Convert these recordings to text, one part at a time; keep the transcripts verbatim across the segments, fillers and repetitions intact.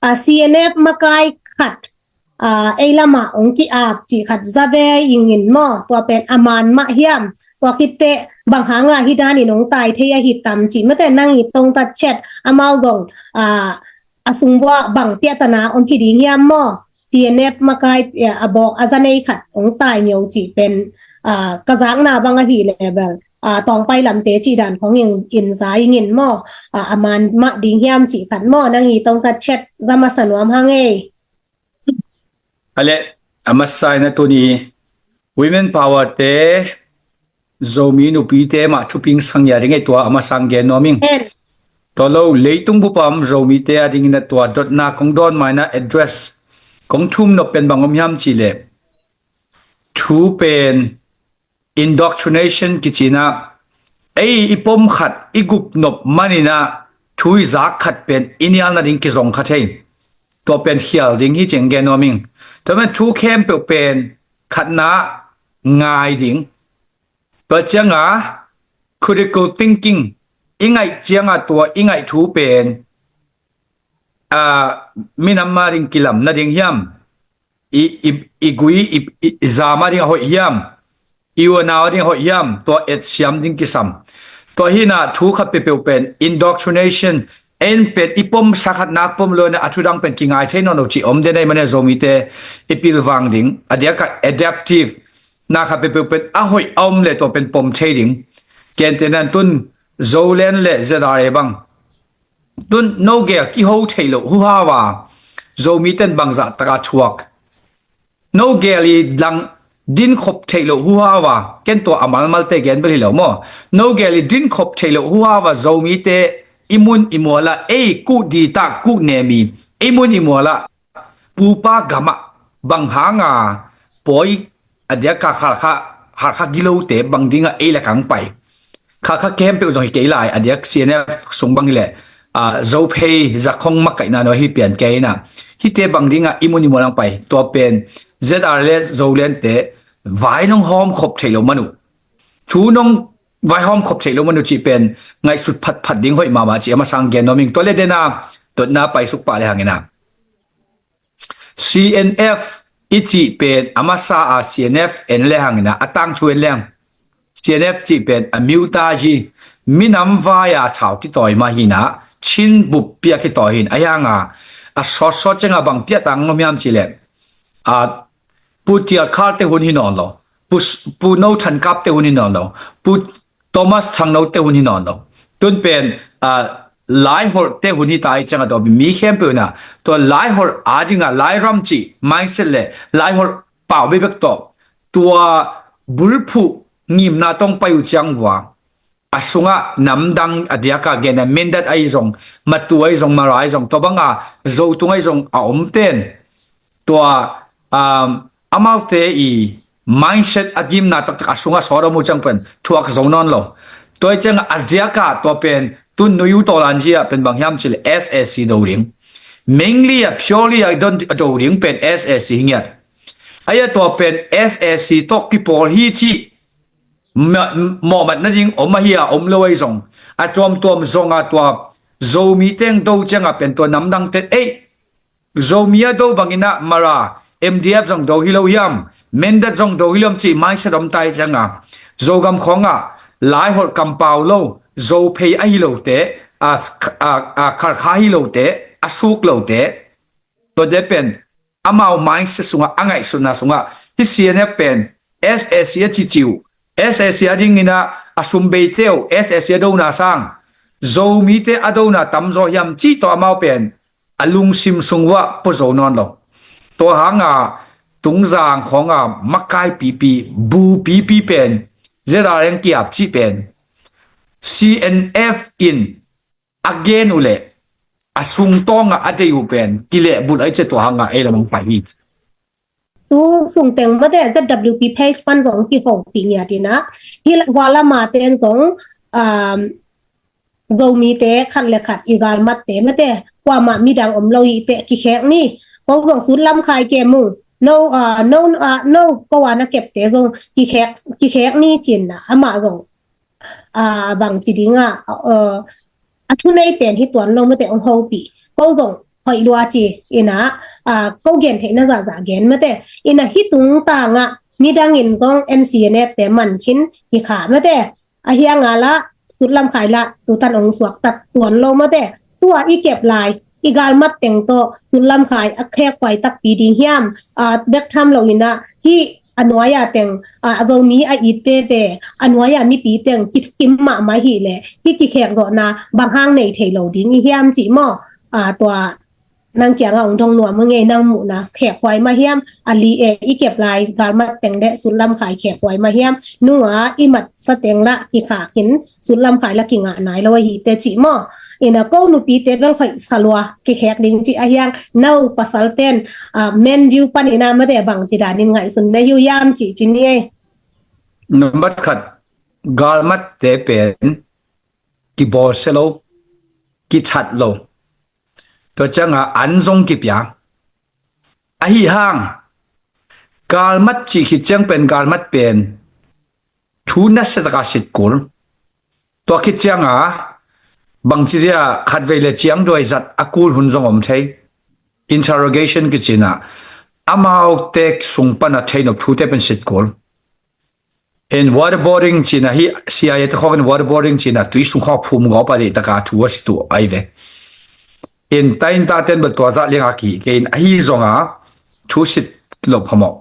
a, C N F makai khat, a, ei lamah hong ki-ap cih khat za ve ing in maw, tua pen a man mah hiam, tua khit teh bang hanga hih danin hong tai thei ahi tam cih mate, nang i tongtat chet amau zong, a, a sung vuah bang piahtana om hi ding hiam maw? C N F makai, a, a bawk a za nei khat hong tai ngeu cih pen, a, ka zakna bang ahih leh bel, a, Tawngpai lamte cih dan khong in, in za ing in maw, a, a man mah ding hiam cih khat maw, nang i tongtat chet za masa nuam hang ei. A leh, a masa in a tuni women power te, Zomi nupite mah thuping sang ia ding ei, tua a masa in gen nuam ing. En. Tua lo, leitung bup a om Zomite a dingin a tua dotna kong dawn ma in a address kong thum nop pen bang om hiam cih leh, thu pen indoctrination kici in a, ei i pom khat i gup nop man in a thu i zak khat pen i nial nading kizong kha thei. Tua pen khial ding hi cih gen nuam ing. Tua pen thu khempeuh pen khatna ngai ding. Tua cianga critical thinking, i ngaih cianga tua i ngaih thu pen, a, minam a ding kilam nading hiam, i, i, i gui, i, i, i zam a ding a hoih hiam, i u a nau a ding a hoih hiam, tua etsiam ding kisam. Tua hi in a thu khat peuhpeuh pen indoctrination, en pen i pom sa khat nak pom lo in a thu dang pen kingai thei nawn lo cih om den ei mane, Zomite i pilvang ding. A diak a adaptive na khat peuhpeuh pen a hoih a om leh tua pen pom thei ding. Gentehna in tun Zoland le Z R A bang, tun no gel kiho theih loh huhau a Zomite in bangzah taka thuak, no gel i dang dinkhop theih loh huhau a, ken tua a malmalte gen bel hi lo maw, no gel i dinkhop theih loh huhau a Zomite i mun i mual ah ei kuh ditak kuh nem i, ei mun i mual ah pupa gamah bang hanga pawi, a diak a Khalkha, Khalkha gilote bang dinga ei lakah hong pai. Khalkha khempeuh zong hi kei lai, a diak C N F sung bang hi leh, a, Zophei zakhong makaihna nuai hi pian kei in a, hihte bang dinga i mun i mual hong pai. Tua pen Z R le Zoland te vai nong hawm khop theih loh man uh, thu nong vai hawm khop theih loh man uh cih pen ngaihsut phatphat ding hoih mahmah cih a masa in gen nuam ing. Tua le dena dotna paisuk pah le hang in a, C N F i cih pen a masa a C N F en le hang in a, a tangthu en le hang. C N F cih pen a miuta hi, minam vai a thau kitawi mah hi in a, Chin bup pia kitawi hi in a, ahi hanga a sawtsawt cianga bang piahtang ngom hiam cih leh, a, Pu Tial Khar te hun hi nawn lo, Pu, Pu No Than Kap te hun hi nawn lo, Pu Thomas Thang No te hun hi nawn lo. Tun pen, a, Laiholh te hun hi ta i cianga tua mi khempeuh in a, tua Laiholh a dinga Lairam cih mindset le Laiholh pau bekbek tawh, tua bulphuh ngimna tawh hong pai uh ciang vua, a sungah namdang a diak a gen a Mindat ahi zong, Matu ahi zong, Mara ahi zong, tua banga Zotung ahi zong a om ten, tua, um, amaute i mindset a gimna taktak a sungah sawt om uh ciang pen thuak zo nawn lo. Tua i ciangah a diak a tua pen tun nui uh tawlan hi a pen bang hiam cih leh S A C do ding. Mengli a purely a don a do ding pen S A C hi ngiat. Ahi a tua pen S A C tawh kipawl hi cih ma-, mawhmat nading om ahi a om lo ahi zong, a tuamtuam zong a tua Zomi teng do ciangah pen tua namdang ten, ei, Zomi a do bangin ah Mara, M D F zong do hi lo hiam, Mindat zong do hi lo hiam cih mindset om ta i ciangah, Zogam khawngah Laiholh kampau lo, Zophei ahi lote, a, a, a, Khalkha ahi lote, a suk lote, tua te pen amau mindset sungah, a ngaihsutna sungah, hih C N F pen S A C a cici uh, S A C a dingin ah a sum beite uh, S A C a dona sang Zomite a dona tamzaw hiam cih tawh amau pen a lungsim sung uah pua zo nawn lo. Tua hanga Tungzang khawnga makai pipi, bu pipi pen, Z R N kiap cih pen, C N F in a gen uh leh a sungtawngah a deih uh pen kilehbulh a i cia tua hangah ei lamang pai hi. Tu sungteng mate Z W P page pan zong kihopih ngiat in ah, hih hua lama ten zong, um, Zomite khat le khat i galmatte mate kuamah midang om lo hi teh kikhek ni. Ko zong sut lam khai ke mung. No, uh, no, uh, no, ko a na kepte zong kikhek, kikhek ni cin ah amah zong, a, bang ci ding a, a, a thunei pen hi tuan lo mate ong hopih. Ko zong hoih lua ci ina, a, ko gen theihna zahzah gen mate. Ina hih tungtangah midangin zong N C N F te man khin hi kha mate. A hiang a lah, sutlam khai lah tutan ong suaktak tuan lo mate. Tua i kep lai i galmat teng tawh sutlam khai a khekhuai takpi ding hiam? A, bek tham lo ina hih a nuai-a teng, a, a Zomi a it veve a nuai-a mipi teng kithim mahmah hi leh hih kikhek zawhna bang hang nei thei lo ding i hiam cih maw? A, tua nang kiangah ong dong nuam ing ei, nang muhna khekhuai mah hiam? A li e i kep lai galmat teng le sutlam khai khekhuai mah hiam? Nunga i matsa teng lah kikhak in sutlam khai lah kingah nai lo ahi te cih maw? Ina ko nupite bel hoih sa lua kikhek ding cih a hiang, nau pasal ten, a, men view pan ina mate bang ci danin ngaihsun na hiu hiam cih ci ni ei. Number khat, galmat te pen kibawlsia lo, kithat lo. Tua cianga an zong kipia. Ahi hang galmat cih khit ciang pen galmat pen thu nasia taka sit kul. Tua khit cianga bangci dia khatvei le ciang duai zat a kul hun zong om thei. Interrogation kici ina amaute sung pana thei nop thute pen sit kul. In waterboarding ci ina hih C I A te khawng in waterboarding ci ina tui sung khawng phum gawp a deih taka thu a sit uh ahi ve. In tainta ten bel tua zah lianga kihih kei in ahi zonga thu sit lo phamawh.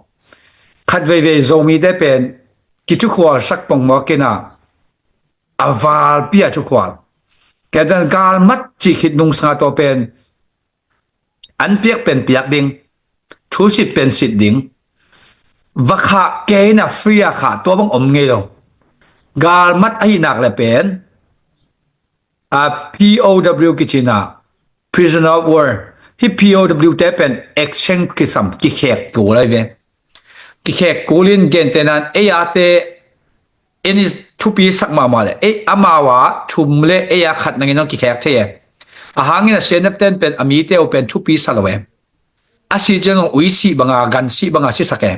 Khat veivei Zomite pen kithukhualsak pongmawk ina a valpi a thukhual. Kei tan galmat cih khit nungsanga tua pen an piak pen piak ding, thusit pen sit ding, va khah kei ina free a khah tua bang om ngei lo. Galmat ahi nak le pen a P O W kici ina, prisoner of war. Hih P O W te pen exchange kisam, kikhek kul ahi ve. Kikhek kul in gentehna in ei a te in i thupi sak mahmah le ei amau a thum le ei a khat nangin hong kikhek thei e. A hangin a C N F ten pen a mite uh pen thupi sa lo e. A si ciang hong ui sih banga, gan sih banga sisak e.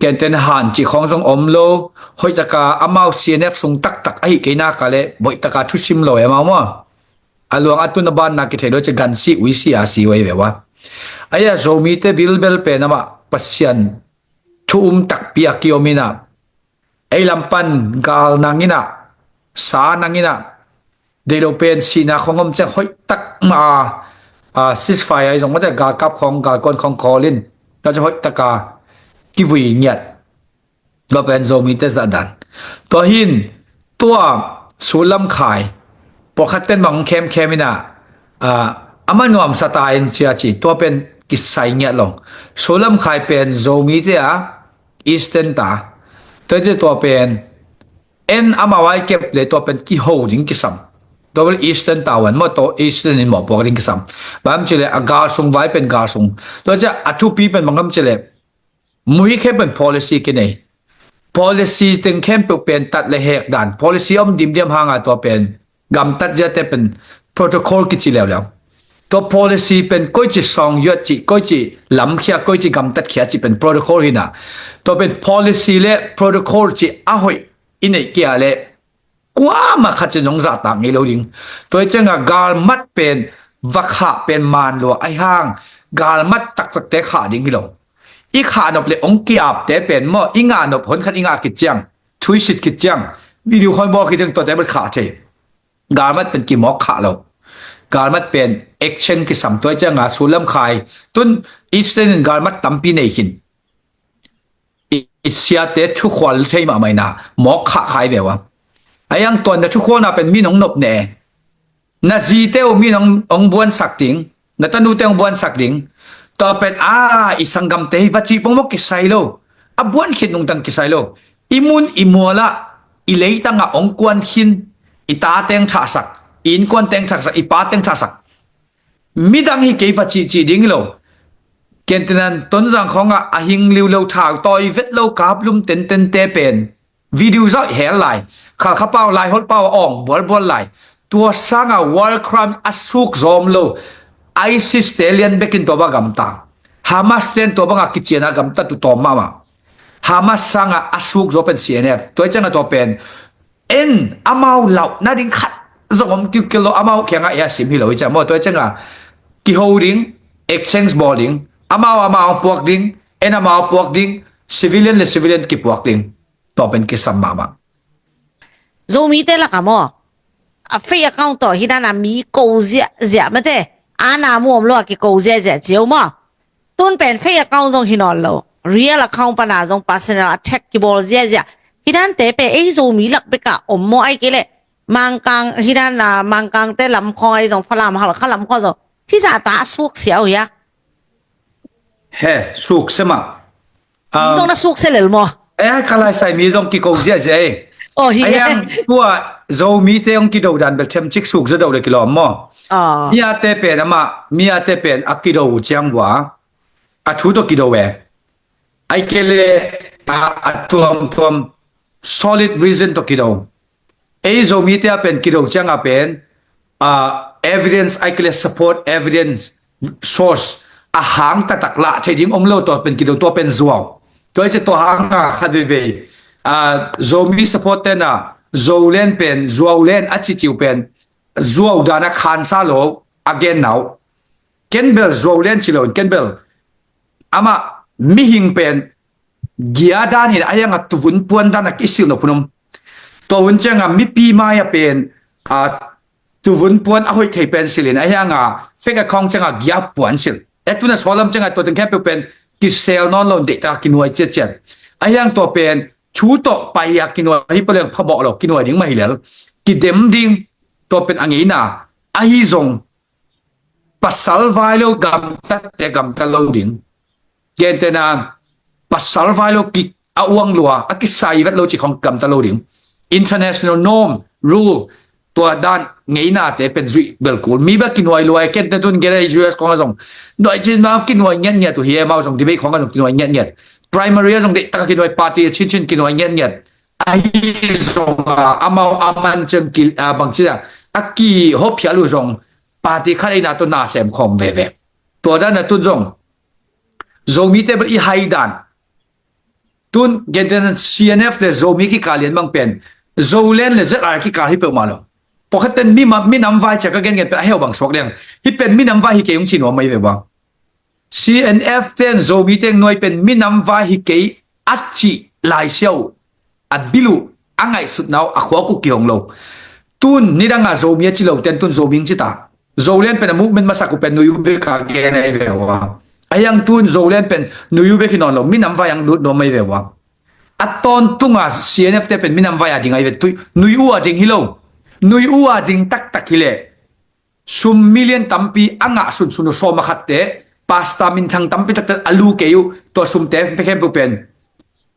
Gentehna han cih khawng zong om lo, hoihtaka amau C N F sung taktak ahi kei nak le hoihtaka thusim lo e amau maw. A luang a tun a banna kithei lo ci, gan sih ui sih a si uh ahi ve ua. Ahi a Zomite bilbel pen amah Pasian thu um takpi a kiom ina ei lam pan gal nang ina, sa nang ina, deih lo pen sihna khawng om ciang hoihtak mah a, a, ceasefire ahi zong mate galkap khawng, galkuan khawng kawl in, tua ciang hoihtaka kivui ngiat. Tua pen Zomite zahdan. Tua hin tua sullam khai pawlkhat ten bang khemkhem ina, a, amah nuamsa ta in cia ci, tua pen kisai ngiat lo. Sullam khai pen Zomite a Eastern ta. Tua ci tua pen en amau a i kep le tua pen kiho ding kisam. Tua pen Eastern ta wan maw, tua Eastern in mawhpuak ding kisam. Bang ci le a galsung vai pen galsung. Tua ci a thupi pen bang ci le muhikhe pen policy kinei. Policy teng khempeuh pen tat le hek dan. Policy om dimdiam hanga tua pen gamtat ziate pen protocol kici leuleu. Tua policy pen koici sawng yuat ci, koici lamkhia, koici gamtat khia ci pen protocol hina. Tua pen policy le protocol ci a hoih i neih kia le kuamah khat cin zong zahtak ngei lo ding. Tua hi cianga galmat pen va khah pen man lua ahi hang, galmat taktakte khah ding hi lo. I khah nop le ong ki-apte pen maw, i ngah nop hon khat i ngah khit ciang, thuisit khit ciang, video khawng bawl khit ciang tuate bel khah thei. Galmat pen kimawk khah lo. Galmat pen action kisam. Tua hi cianga sullam khai tun Eastern in galmat tampi nei khin. I, i siate thukhual thei mahmah ina mawk khah khai ve ua. A iang tuan na thukhualna pen mi nong nop ne. Na zite uh mi nong, ong buansak ding, na tanute ong buansak ding. Tua pen a, i sanggamte hi va cih pongmawk kisai lo. A buan khit nungtang kisai lo. I mun i mualah i leitangah ong kuan khin, i ta teng thahsak, i innkuan teng thahsak, i pa teng thahsak. Midang hi kei va cihcih ding hi lo. Gentehna in Tonzang khawngah a hing liulo, thau tawi vet lo, kaplum tentente pen video zauh hel lai, Khalkha pau, Laiholh pau a awng bualbual lai. Tua sanga war crime a suk zawm lo ISIS te lian bekin tua bang gamta. Hamas ten tua banga kiciana gamta tu tawm mahmah. Hamas sanga a suk zaw pen CNF. Tua hi cianga tua pen en amau lauh nading khat zong om kilkil lo, amau kiangah ei a sim hi lo hi ciang maw. Tua hi cianga kiho ding, exchange bawl ding, amau amau puak ding, en amau puak ding, civilian le civilian kipuak ding. Tua pen kisam mahmah. Zomite lakah maw, a fake account tawh hi dan a mi ko ziahziah mate, a na mu om lo a kiko ziahziah cio maw. Tun pen fake account zong hi nawn lo, real account pana zong personal attack kibawl ziahziah. Hi dante pen ei Zomi lak beka om maw, ai kei leh Mangkang, hi dan a Mangkangte lam khawng ai zong, Falam, Halkha lam khawng zong hi zah ta a suk siau hia? He, suk sema. Mi zong na suk se lel maw? Eh, ka lai sai mi zong kiko ziahziah ei. Oh, hi. Ayang tua Zomite hong kido dan bel themcik suk zaw deuh le kilawm maw? Miate pen amah, miate pen a kido ciang vua a thu tawh kido e. Ai kei le a, a tuamtuam solid reason tawh kido. Ei Zomite a pen kido cianga pen, ah, evidence, ai kei le support evidence, source a hang taktak lah thei ding om lo, tua pen kido, tua pen zuau. Tua i ci tua hanga khat veivei, ah, Zomi support tena Zolen pen, Zuaulen a ciciu pen zuau dana khansa lo a gen nau. Ken bel Zuaulen ci lo in, ken bel amah mihing pen gia dan in a hianga tuvun puan dan a kisil nop hun om. Tua hun cianga mipi mai a pen, a, tuvun puan a hoih thei pen silin a hianga fake account cianga gia puan sil. E tuna sawlam cianga tua teng khempeuh pen kisel nawn lo in deihtak a kinuai ciatciat. A hiang tua pen thu tawh pai a kinuai hi paliang phamawh lo, kinuai ding mah hi lel. Kidem ding tua pen a ngeina ahi zong pasal vai lo gamtate gamta lo ding. Gentena pasal vai lo ki a uang lua, a kisai vet lo ci khong gamta lo ding. International norm, rule, tua dan ngeinate pen zuih belkul. Mi ba kinuai luai, kente tun gere U S khong a zong nuai cin ma kinuai ngiat ngiat uh hi e, mau zong debate khong a zong kinuai ngiat ngiat. Primary a zong deih taka kinuai, party a cin cin kinuai ngiat ngiat. Ahi zong a amau a man ciang ki, a, bangci a, a kihophial uh zong party khat eina tawh na sem khawm veve. Tua dan a tun zong Zomite bel i hai dan. Tun genten C N F le Zomi kikal lian bang pen Zolen le Z R kikal hi peuhmah lo. Pakhat pen mi ma-, minam vai cia ka gen gen pen a heu bang suak liang. Hi pen minam vai hi kei ung ci nuam mai ve bang. C N F ten Zomi teng nuai pen minam vai hi kei a cih lai siau a bil uh a ngaihsutna uh a khuak uh kihong lo. Tun nidanga Zomi a ci lo ten tun Zomi ing ci ta. Zolen pen a movement masak uh pen nuyu bek a gen ahi ve ua. A hiang tun Zolen pen nuyu bek hi nawn lo, minam vai ang lut nuam ahi ve ua. A tawntunga C N F te pen minam vai a ding ahi ve, tui, nuyu a ding hi lo. Nuyu a ding taktak hi leh sum million tampi a ngah sunsun uh sawm a khatte, pasta minthang tampi takte a lu kei uh, tua sumte pe khempeuh pen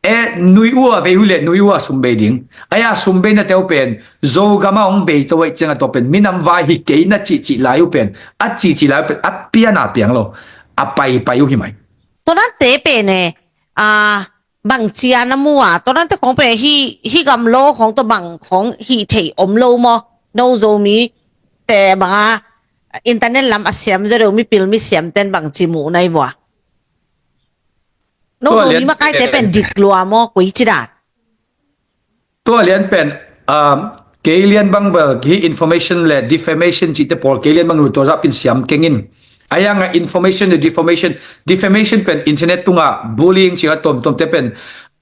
e, nuyu a vei uh leh nuyu a sum bei ding. Ahi a sum beina teu pen Zogam a hong bei to uh cianga tua pen minam vai hi kei na cihcih lai uh pen, a cihcih lai uh pen a piana piang lo, a paipai uh hi mai. Tua nante pen e, a, bang cia na mu a, tua nante khong pen hi, hi gam lo khong tua bang khong hi thei om lo maw? No Zomi te banga internet lam a siam zaw deuh mipil misiam ten bang ci mu nai vua? No Zomi makaite pen dik lua maw, koi ci dan? Tua lian pen, um, kei lian bang bel hi information le defamation cihte pawl kei lian bang lu tua zah pin siam kengin. A hianga information le defamation, defamation pen internet tunga bullying cih a tuamtuamte pen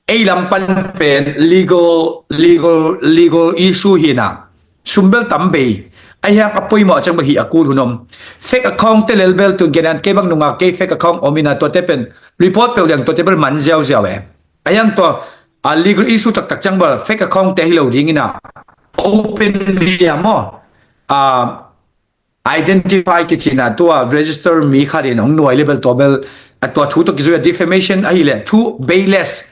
ei lam pan pen legal, legal, legal issue hi na. Sum bel tam bei. A hiang a poimawh ciang bel hi a kul hun om. Fake account te lel bel tun genan kei bang nunga kei fake account om ina tuate pen report peuh liang tuate bel man ziauziau e. A hiang tua, a, legal issue taktak ciang bel fake account te hi lo ding ina open hi a maw. A, identify kicina tua register mi khat in hong nuai le bel tua bel, a, tua thu tawh kizui a defamation ahi le thu baseless,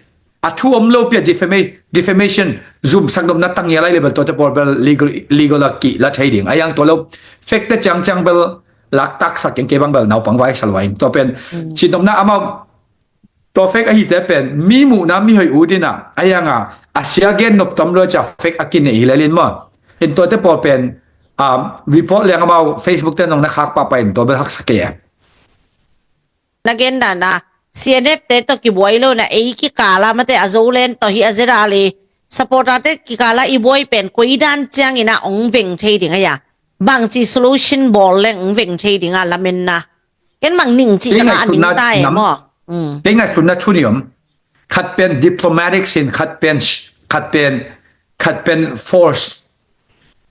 a thu om lo pi a defama-, defamation zumsak nopna tangial ahi le bel tuate pawl bel legal, legal a kih la thei ding. A hiang tua lo fake te ciangciang bel laktak sak keng kei bang bel naupang vai salua in tua pen cin nopna amau Tua fake ahite pen mi muhna mi hoih ut ina a hianga a sia gen nop tom lua cia fake a kinei hi lelin maw? In tuate pawl pen, um, report leng amau Facebook te nong na khak pahpah in tua bel haksa kei e. Na gen dana C N F te tawh kibuai lo na ei kikala mate a Zolen tawh hi a zera le supporter te kikala i buai pen koi dan ciangina ong veng thei ding a hia? bangci solution bawl leng veng thei dinga lamenna. Ken mang ning ci tanga a ning ta e maw? Kei ngaihsutna thu nih om. Khat pen diplomatic sin, khat pen khat pen khat pen force.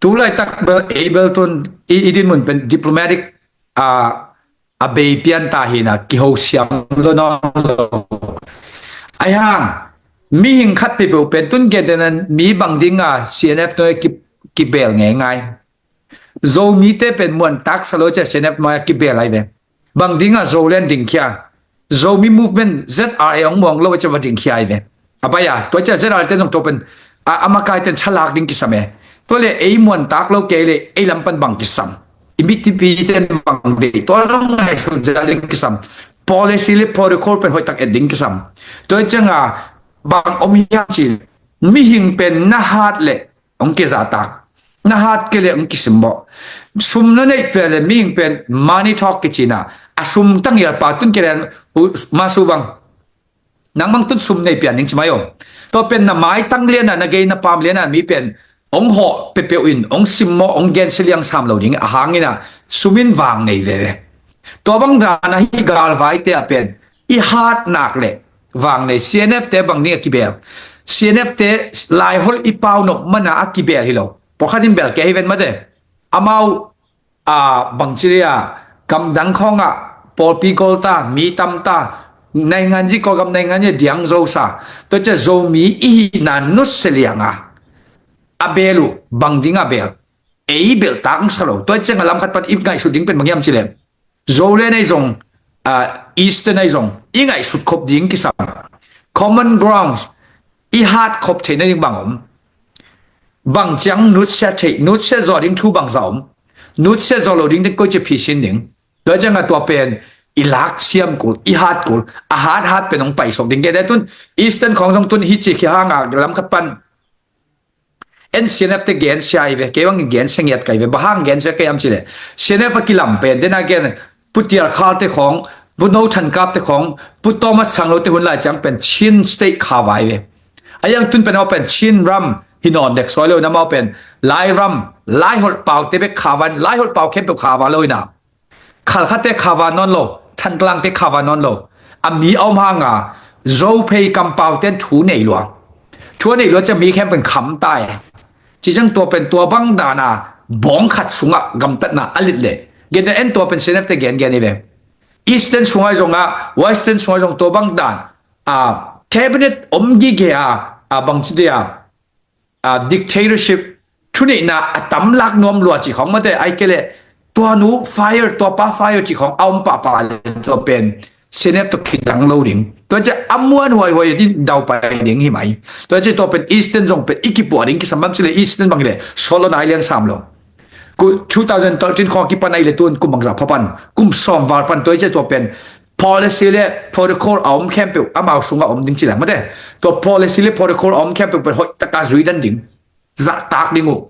Tulaitak bel ei bel tun i, i dinmun pen diplomatic a a bei pian ta hina, kiho siam lo nawn lo. Ahi hang mihing khat peuhpeuh pen tun gentehna mi bang dinga C N F nuai ki, kibel ngeingai. Zomite pen muantak sa lo cia C N F nuai a kibel ai ve. Bang dinga Zoland dingkhia, Zomi movement Z R A hong muang lo cia va dingkhia ai ve. A pai a, tua cia Z R A te zong tua pen a, a makai ten thalak ding kisam e. Tua le ei muantak lo kei le ei lam pan bang kisam, i mitipi ten bang bei, tua zong ngaihsut zel ding kisam. Policy le protocol pen hoihtak et ding kisam. Tua cianga bang om hiam ci, mihing pen na hat le hong kizahtak, na hat kei le hong kisimmawh. Sum na neih pen le mihing pen money talk kicina, a sum tangial pa tun kei le masu bang nang mang tun sum nei pian ding ci mai om. Tua pen na maitang liana, na gei na pam liana mi pen hong hawh peuhpeuh in hong simmawh, hong gensia liang sam lo ding a hangina sum in vang nei veve. Tua bang dana hi galvaite a pen i hat nak le vang nei. C N F te bang ding a kibel, C N F te laiholh i pau nop mana a kibel hi lo. Pawlkhat in bel kei hi ven mate. Amau a bangci le a gamdang khawngah pawlpi gol ta, mi tam ta, naingan zi kawlgam naingan zi diang zo sa. Tua cia Zomi i hihna nutsia lianga a bel uh bang dinga bel, ei beltak sa lo. Tua cianga lam khat pan i ngaihsut ding pen bang hiam cileh, Zoland ei zong, Eastern ei zong i ngaihsut khop ding kisam. Common grounds i hat khop theih nading bang om? Bang ciang nutsia theih, nutsia zaw ding thu bangza om? Nutsia zaw lo ding te koi cia phisin ding. Tua cianga tua pen i lak siam kul, i hat kul, a hat hat pen hong paisok ding. Kei te tun Eastern khawng zong tun hi ci khi hanga lam khat pan en C N F te gensia hi ve, kei bangin gensia ngiat kai ve. Bang hang gensia kai am cileh, C N F a kilam pen dena gen, Pu Tial Khal te khawng, Pu No Than Kap te khawng, Pu Thomas Thang Lo te hun lai ciang pen Chin State kha vai ve. A yang tun pen amau pen Chin ram hi nawn dek suai lo na, amau pen Lai ram, Laiholh pau te bek kha vai, Laiholh pau khempeuh kha vai lo ina. Khalkhatte kha vai nawn lo, Thantlangte kha vai nawn lo. A mi a om hanga Zophei kampau ten thu nei lua. Thu a nei lua cia mi khempeuh in kham tai. Ci ciang tua pen tua bang dana bawng khat sungah gamtatna a lit le. Gen en tua pen C N F te gen gen i ve. Eastern sungah zong a, Western sungah zong tua bang dan a cabinet om gige a, a bangci dia, a dictatorship, thuneihna a tam lak nuam lua ci khawng mate, ai kei le tua nu fire, tua pa fire ci khawng a om pahpah le tua pen C N F tua khidang lo ding. Tua cia a muan huaihuai din daupai ding hi mai. Tua cia tua pen Eastern zong pen i kipuah ding kisam bam cileh Eastern bang le solo nai liang sam lo. Ku two thousand thirteen khawng kipan ai le tun kum bangza pha pan, kum sawm val pan tua cia tua pen policy le protocol a om khempeuh amau sungah om ding cileh mate. Tua policy le protocol a om khempeuh pen hoih taka zui dan ding, zahtak ding uh.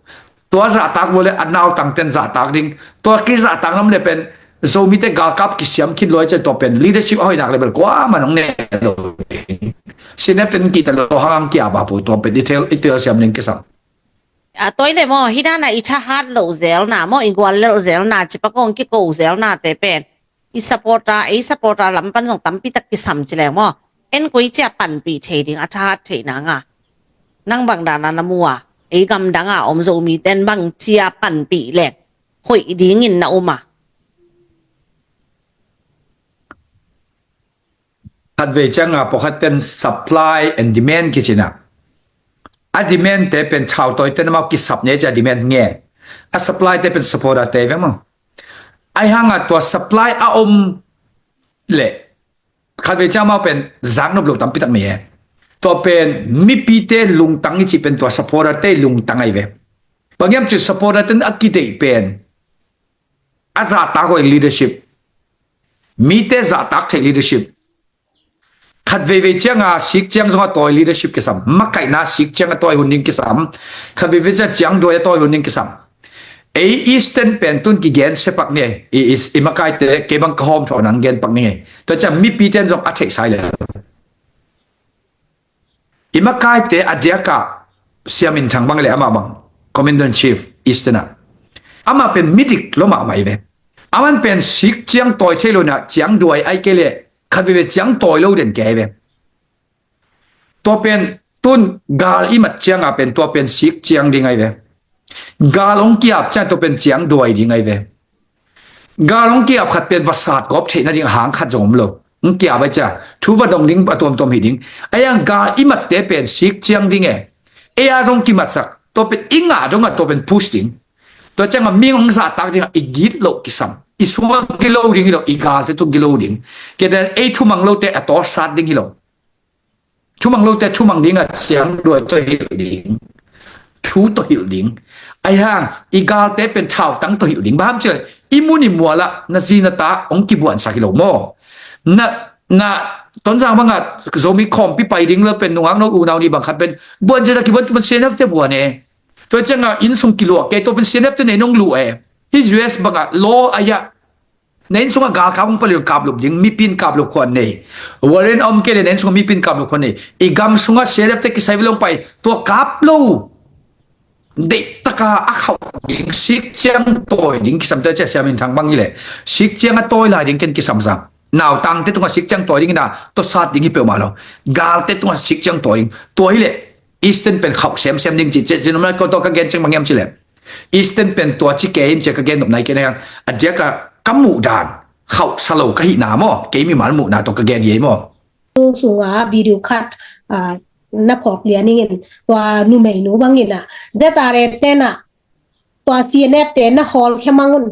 Tua zahtak vua le a nautang ten zahtak ding. Tua kizahtak nam le pen Zomite galkap kisiam khin luai cia tua pen leadership a hoihnak le bel kuaman hong ne lo ding. C N F ten kihta lo hangang kia ba pu tua pen detail, detail siam ding kisam. A toi le maw, hi dana i thahat lo zelna maw, i gual lel zelna, cipa kong kiko zelna te pen i supporter, ei supporter lam pan zong tampi tak kisam cileng maw. En koi cia panpih thei ding a thahat theihna nga, nang bang dana na mu a, ei gamdanga om Zomi ten bang cia panpih leng hoih dingin na um a? Khatvei cianga pawlkhat ten supply and demand kicina, a demand te pen thautawi ten amau kisap ne cia demand nge, a supply te pen supporter te ve maw. Ai hanga tua supply a om le khatvei ciang amau pen zaknop lo tampi tak mei e. Tua pen mipite lungtang i ci pen tua supporter te lungtang ai ve. Bang hiam ci supporter ten a kideih pen a zahtak huai leadership, mite zahtak theih leadership. Khat veivei cianga sik ciang zonga tawi leadership kisam, makaihna sik cianga tawi hun ding kisam. Khat veivei ciang ciang duai a tawi hun ding kisam. Ei Eastern pen tun kigen se pak ni, i, i, i makaite kei bang ka hawm thaw nang gen pak ni. Tua ciang mipi ten zong a theih sai le. I makaite a diaka Siam In Thang bang le amah bang Commander in Chief Eastern a, Amah pen midik lua mahmah hi ve. Aman pen sik ciang tawi thei lo na, ciang duai ai kei leh khat veve ciang tawi lo den kei ve. Tua pen tun gal i mat cianga pen tua pen sik ciang ding ai ve. Gal hong kiap ciang tua pen ciang duai ding ai ve. Gal hong kiap khat pen vasat gawp theih nading a hang khat zong om lo. Hong kiap ai cia thu va dong ding a tuamtuam hi ding. Ai ang gal i matte pen sik ciang ding e. Ei a zong kimatsak tua pen i ngah dong a tua pen push ding. Tua cianga mi hong zahtak ding a i git loh kisam. I sua gilo ding hi lo, i galte tu gilo ding. Kei den ei thumang lote a tawsat ding hi lo. Thumang lote thumang ding a ciang duai tawh hilh ding. Thu tawh hilh ding. Ai hang i galte pen thautang tawh hilh ding. Baham cil i mun i muala na zi na ta hong kibuansak hi lo maw? Na, na Tonzang banga Zomi khawmpi pai ding lo pen nungak no unau ni bang khat pen buan zia ta kibuan tu pen C N F te buan e. Tua cianga innsung kiluah kei tua pen C N F te nei nong luh e. Hi U S banga law a ya. Na inn sungah galkap hong paliun kaplup ding, mipin kaplup khuan nei. Warrant a om kei le na inn sungah mipin kaplup khuan nei. I gam sungah C N F te kisai vilong pai tua kap lo. Deihtaka a khauh ding, sik ciang tawi ding kisam tua cia siamin thang bang hi le. Sik ciang a tawi lai ding ken kisam sang. Nautangte tungah sik ciang tawi ding ina tua sat ding hi peuhmah lo. Galte tungah sik ciang tawi ding. Tua hi le Eastern pen khauh semsem ding ci, ci, ci, ci, ka gen ceng bang hiam ci le. Eastern pen tua ci kei in cia ka gen nop nai kei na hiang. A diaka ka muh dan khauh sa lo ka hihna maw? Kei mimal muhna tawh ka gen hi ei maw? Sunga video khat, ah, na phawk lian ingin tua numeinu bangin ah Z R A te na tua C N F te na hawl khia mang un.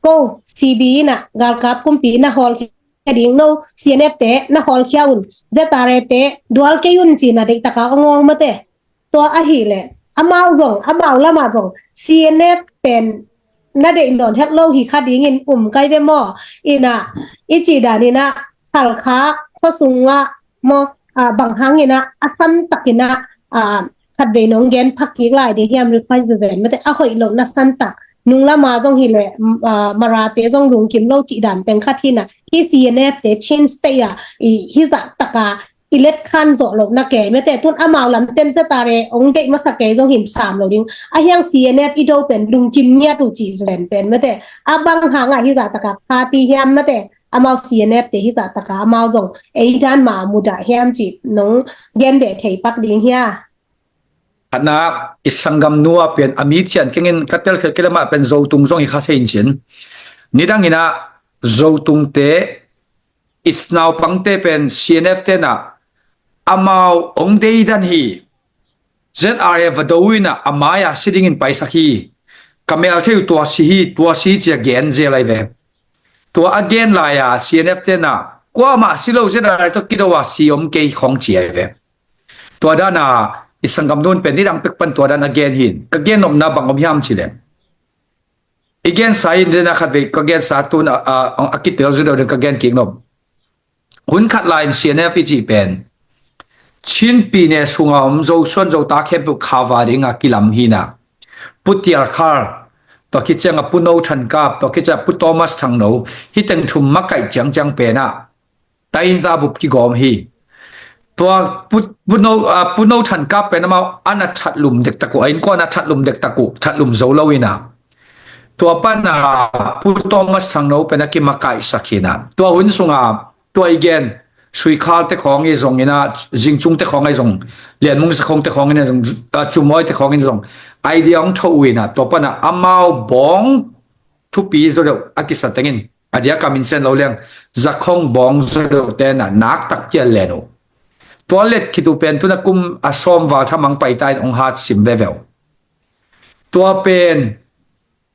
Ko C B ina galkap kumpi na hawl khia ding no C N F te na hawl khia un. Z R A te dual kei un cina deihtaka ong ong mate. Tua ahih leh amau zong, amau lamah zong C N F pen na deih nawn het lo hi kha dingin um kai ve maw? Ina i cih dan ina Halkha khuasungah maw, ah, bang hang ina a santak ina, ah, khatvei nong gen phak kik lai ding hiam, request ven mate, a hoih lohna santak nung lama zong hi leh, ah, Marate zong lungkim lo cih dan teng khat hi na, hi C N F te Chin State ah i hi zah taka i let khan zawh lohna kei mate, tun amau lam ten Z R A ong deih masa kei zong him sam lo ding. A hiang C N F i do pen lungkim ngiat uh cih zen pen mate. A bang hangah hi zah taka party hiam mate, amau C N F te hi zah taka amau zong ei dan mah mudah hiam cih nong gen deh thei pak ding hia? Khatna, i sanggamnu a pen a mi cian kengin ka telkhial kei lamah pen Zotung zong hi kha thei in cin. Nidang ina Zotungte i naupangte pen C N F te na amau ong deidan hi. Z R A va do ina a mai-a si dingin paisak hi. Ka mel thei uh tua si hi, tua si cia gen zel ai ve. Tua a gen lai-a C N F te na kuamah si lo Z R A tawh kido a si om kei khong ci ai ve. Tua dana i sanggamnu in pen nidang pek pan tua dan a gen hin. Ka gen nopna bang om hiam ci le. I gensa in dena khatvei ka gensa tun a, a, a kitel zu deuh den ka gen kik nop. Hun khat lai in C N F i cih pen Chin pi ne sunga om Zosuan Zota khempeuh khava dinga kilam hina. Pu Tial Khar, tua khit cianga Pu No Than Kap, tua khit cianga Pu Thomas Thang No, hi teng thum makaih ciangciang pena. Tainza bup kigawm hi. Tua Pu, Pu No, ah, Pu No Than Kap pen amau ana thatlum dektak uh, a innkuan a thatlum dektak uh, thatlum zo lo ina. Tua pana Pu Thomas Thang No pen a kimakaihsak hina. Tua hun sunga, tua i gen, Suikhal te khawng i zong ina, Zingcung te khawng i zong, Lianmung Zakhong te khawng ina zong, ah, Cumawi te khawng ina zong, idea ong tho uh ina, tua pana amau bawng thupi zo deuh a kisa tengin. A dia ka minsen lo leng, Zakhong bawng zo deuh tena naktak kial len uh. Tua let khit uh pen tuna kum a sawm val thamang paita in ong hat sim veve uh. Tua pen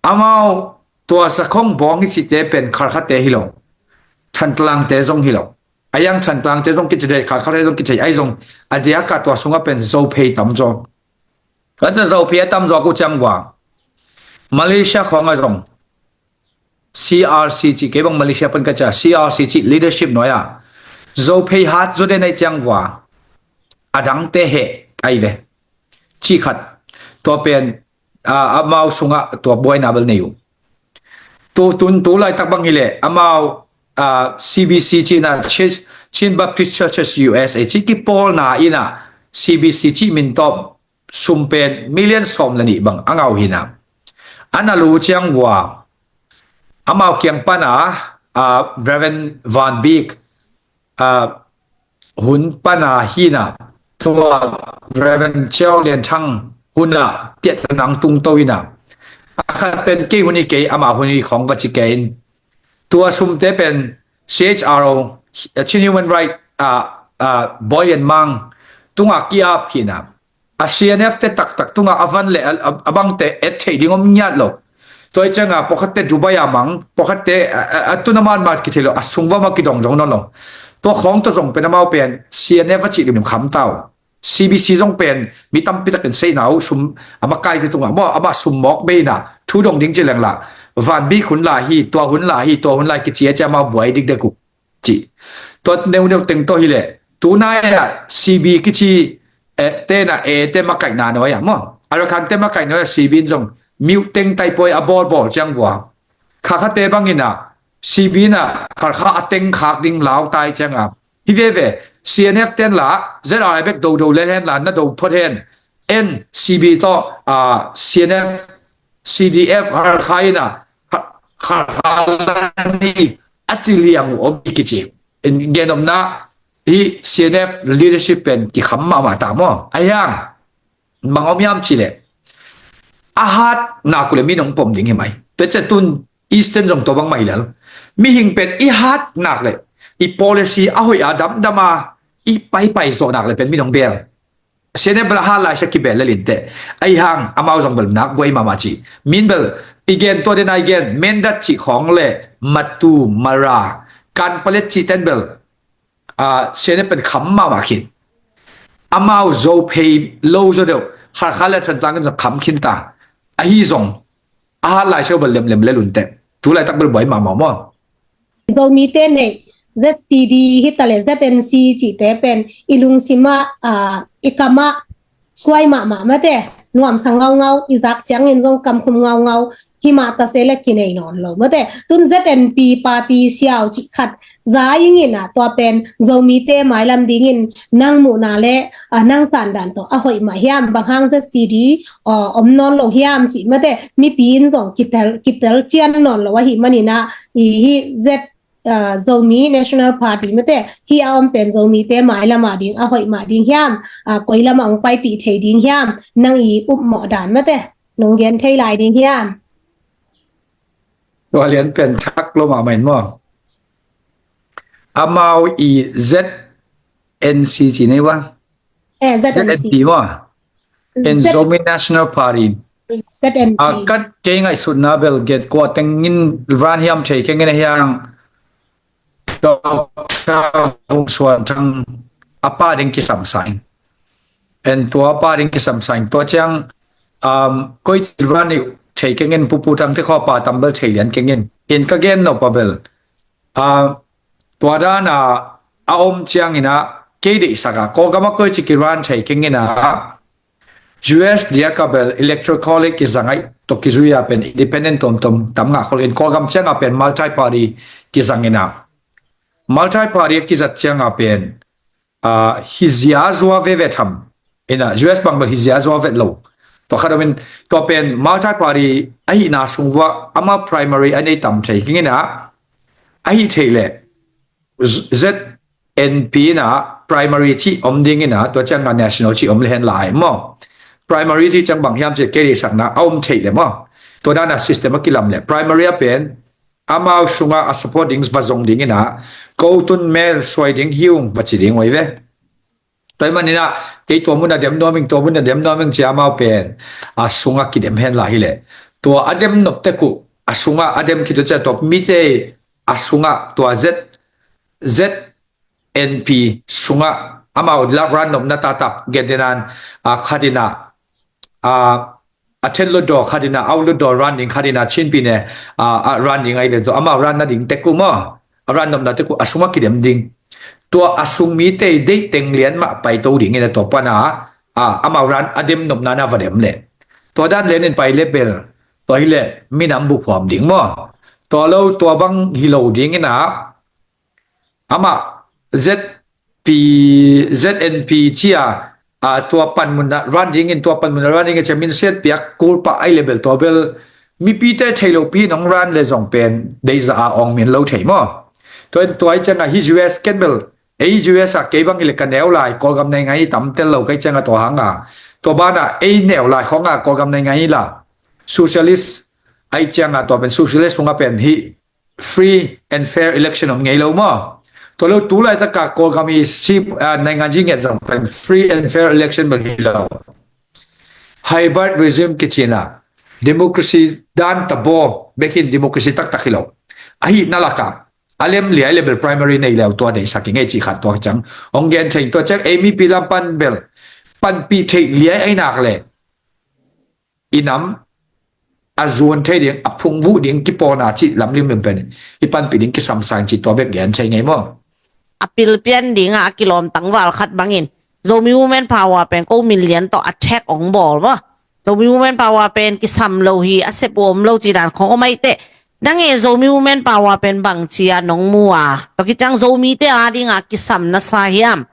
amau tua Zakhong bawng hi cihte pen Khalkhate hi lo. Thantlang te zong hi lo. A yang Thantlang te zong kici dei, Khalkhate zong kici ai zong. A dia ka tua sunga pen Zophei tam zong. Ka ca Zophei a tam zong ku ciang vua. Malaysia khawng a zong. C R C cih kei bang Malaysia pan ka ca, C R C cih leadership nuai-ah Zophei hat zo den aih ciang vua a dangte heh ai ve. Cih khat tua pen, ah, amau sungah tua buaina bel nei uh. Tu tun tu laitak bang hileh amau, ah, C B C cihna Chi-, Chin Baptist Churches U S A cih kipawlna inah C B C cih min tawp sum pen million sawm le nih bang a ngau hina. a na lu ciang ua, amau kiang pana, a, Reverend Van Bik, a, hun pana hina, tua Reverend Chiau Lian Thang huna piat nang tung to ina, a khat pen kei hun i kei, ama hun i khong va ci kei in. Tua sumte pen C H R O, Chin Human Right, a, a, Boy and Mang tunga ki-ap hina. A C N F te taktak tunga a van le a, a, a bangte et theih ding om ngiat lo. Tua i cianga pawkhatte Dubai a mang, pawkhatte, a, a, a tuna man ma kithei lo, a sung va ma kidong zong nawn lo. Tua khawng tua zong pen amau pen C N F a cih limlim kham tau. C B C zong pen mi tampi takin seihna uh sum, a makai te tunga maw, ama sum mawk beina thu dong ding ci leng la, Van Bik hun la hi, tua hun la hi, tua hun la hi kici a ci amau buai dikdek uh. Ci. Tua neuneu teng tawh hileh, tunai ah C B kici, eh, tena e te makaihna nuai ah maw, Arakan te makaihna nuai ah C B in zong miuh teng taipawi a bawlbawl ciang vua. Khakhate bangin ah C B in ah kharkha a teng khak ding lautai cianga. Hi veve, C N F ten la Z R I bek dodo le hen la na do phot hen. En C B tawh, ah, C N F, C D F harkha in ah, ha-, harkha la ni a ci liang uh om i kici. Gen omna hi C N F leadership pen kikham mahmah ta maw. A hiang, bang om hiam ci le. A hat nak uh le mi nong pom ding hi mai. Tua ciang tun Eastern zong tua bang mai lel. Mihing pen i hat nak le, i policy a hoih a damdam a, i paipai zawh nak le pen mi nong bel. Siane bel a hat lai sia kibel le linte. Ai hang, amau zong bel nak buai mahmah ci. Min bel, i gen tua dena i gen, Mendat ci khawng le, Matu, Mara, Kanpalet ci ten bel, a, siane pen kham mahmah khin. Amau zo phei lo zo deuh, Kharkha le Thantlang in zong kham khin ta. Ahi zong, a hat lai sia bel lemlem le lunte. Tu laitak bel buai mahmah maw. Zomite nei Z C D hi ta le Z N C cihte pen i lungsim ah, a, i kam ah suai mahmah mate, nuamsa ngaungau, i zak ciangin zong kamkhum ngaungau, himah ta se le kinei nawn lo mate. Tun Z N P party siau cih khat za ingin a, tua pen Zomite mailam dingin nang muhna le, a, nang sandan tawh a hoih mah hiam, bang hang Z C D, a, om nawn lo hiam cih mate, mipi in zong kitel, kitel cian nawn lo ahih manin a, i hi Z, a, Zomi National Party mate, hi a om pen Zomite mailam a ding a hoih mah ding hiam, a, koi lam a ong paipih thei ding hiam, nang i upmawh dan mate, nong gen thei lai ding hiam. Tua lian pen thak lo mahmah in maw. Amau i Z N C ci nei ua. Eh, Z N C. Z N P maw. En Z- Zomi National Party. Z N P. A, kat kei ngaihsutna bel get kua tengin ran hiam thei kengin a hiang. Doctor Vung Suan Thang a pa ding kisam sa in. En tua pa ding kisam sa in. Tua ciang, um, koi ci ran i thei kengin Pu Pu Thang te khaw pa tam bel thei lian kengin. In ka gen no pa bel. A, tua dan a, a om ciangin a, kei deihsak a, Kawlgam a koi ci kiran thei kengin a, U S diak a bel Electoral College kizang ai, tawh kizui a pen independent tomtom tam ngah khol in, Kawlgam ciang a pen multi party kizang in a. Multi party a kizat ciang a pen, a, hi zia zua veve tham. Ina, U S bang bel hi zia zua vet lo. Tua khat om in, tua pen multi party ahihna sung vua, ama primary a nei tam thei kengin a, ahi thei le, Z-, Z N P in a primary ci om ding in a, tua ciang a national ci om le hen lai maw. Primary ci ciang bang hiam ci kei deihsakna a om thei le maw. Tua dan a system a kilam le. Primary a pen, amau sunga a support ding va zong ding in a, ko tun mel suai ding hiung va ci ding ua hi ve. Tua hi manin a, kei tua mun a dem nuam ing, tua mun a dem nuam ing ci amau pen, a sunga kidem hen lai hi le. Tua a dem nop tek uh, a sunga a dem khit uh ci a tua mite, a sunga tua Z, Z N P sunga amau la ran nopna taktak gen ding in a, khat in a, a, a then lutdaw khat in a, au lutdaw ran ding khat in a, Chin pi ne, a, a ran ding ai le tua, amau ran na ding tek uh maw, a ran nopna tek uh, a sunga kidem ding. Tua a sung mite deih teng lian mah paito ding in a tua pan a, a, amau ran a dem nopna na va dem le. Tua dan lian in pai le bel, tua hi le minam buphuam ding maw. Tua lo, tua bang hi lo ding in a, amah Z P, Z N P ci a, a, tua panmun a ran ding in, tua panmun a ran ding in ci a min siat piak kul pah ai le bel tua bel, mipite thei lopi nong ran le zong pen deihzah a awng min lo thei maw? Tua in tua i ciangah hi U S ken bel, ei U S ah kei bang hi le ka neu lai, Kawlgam naingan i tamtel lo kai ciangah tua hanga, tua banah ei neu lai khawngah Kawlgam naingan i la socialist ai ciangah tua pen socialist hungah pen hi free and fair election om ngei lo maw? Tua lo tu laitaka Kawlgam i si, ah, naingan ji nget zong pen free and fair election bel hi lo. Hybrid regime kicina democracy dan tabaw bekin democracy taktak hi lo. Ahi na laka a lem liai le bel primary nei leu tua deihsak i ngei cih khat tua ciang hong gen thei tua ciang ei mipi lam pan bel panpih theih liai ai nak le i nam a zuan thei ding, a phungvuh ding kipawlna cih lamlim lim pen i panpih ding kisamsang cih tua bek gen thei ngei maw? A pilpian dingah a kilawm tangval khat bangin Zomi Women Power pen ko min lian tawh attack ong bawl maw? Zomi Women Power pen kisam lo hi, a sep uh om lo ci dan khong om aih teh. Nang e Zomi Women Power pen bang cia nong mu a, tua kiciang Zomite a dinga kisam na sa hiam?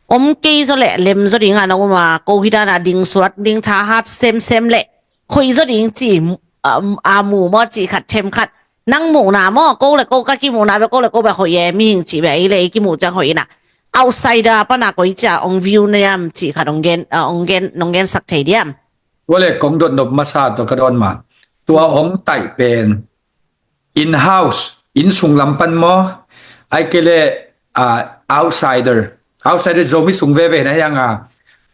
Om kei zaw leh lem zaw dinga na um a, ko hi dana ding suat ding thahat semsem leh khoih zaw ding ci, a, a mu maw cih khat them khat. Nang muhna maw, ko le ko ka kimuhna bek ko le ko bek hoih e, mihing cih bek ei le ei kimuh ciang hoih ina. Outsider pana koi cia ong view na hiam cih khat ong gen, a, ong gen, nong gensak thei diam? Tua le kong dot nop masa tua ka dawn ma. Tua ong taih pen in-house, inn sung lam pan maw? Ai kei le, ah, outsider. Outsider Zomi sung veve na hiang a.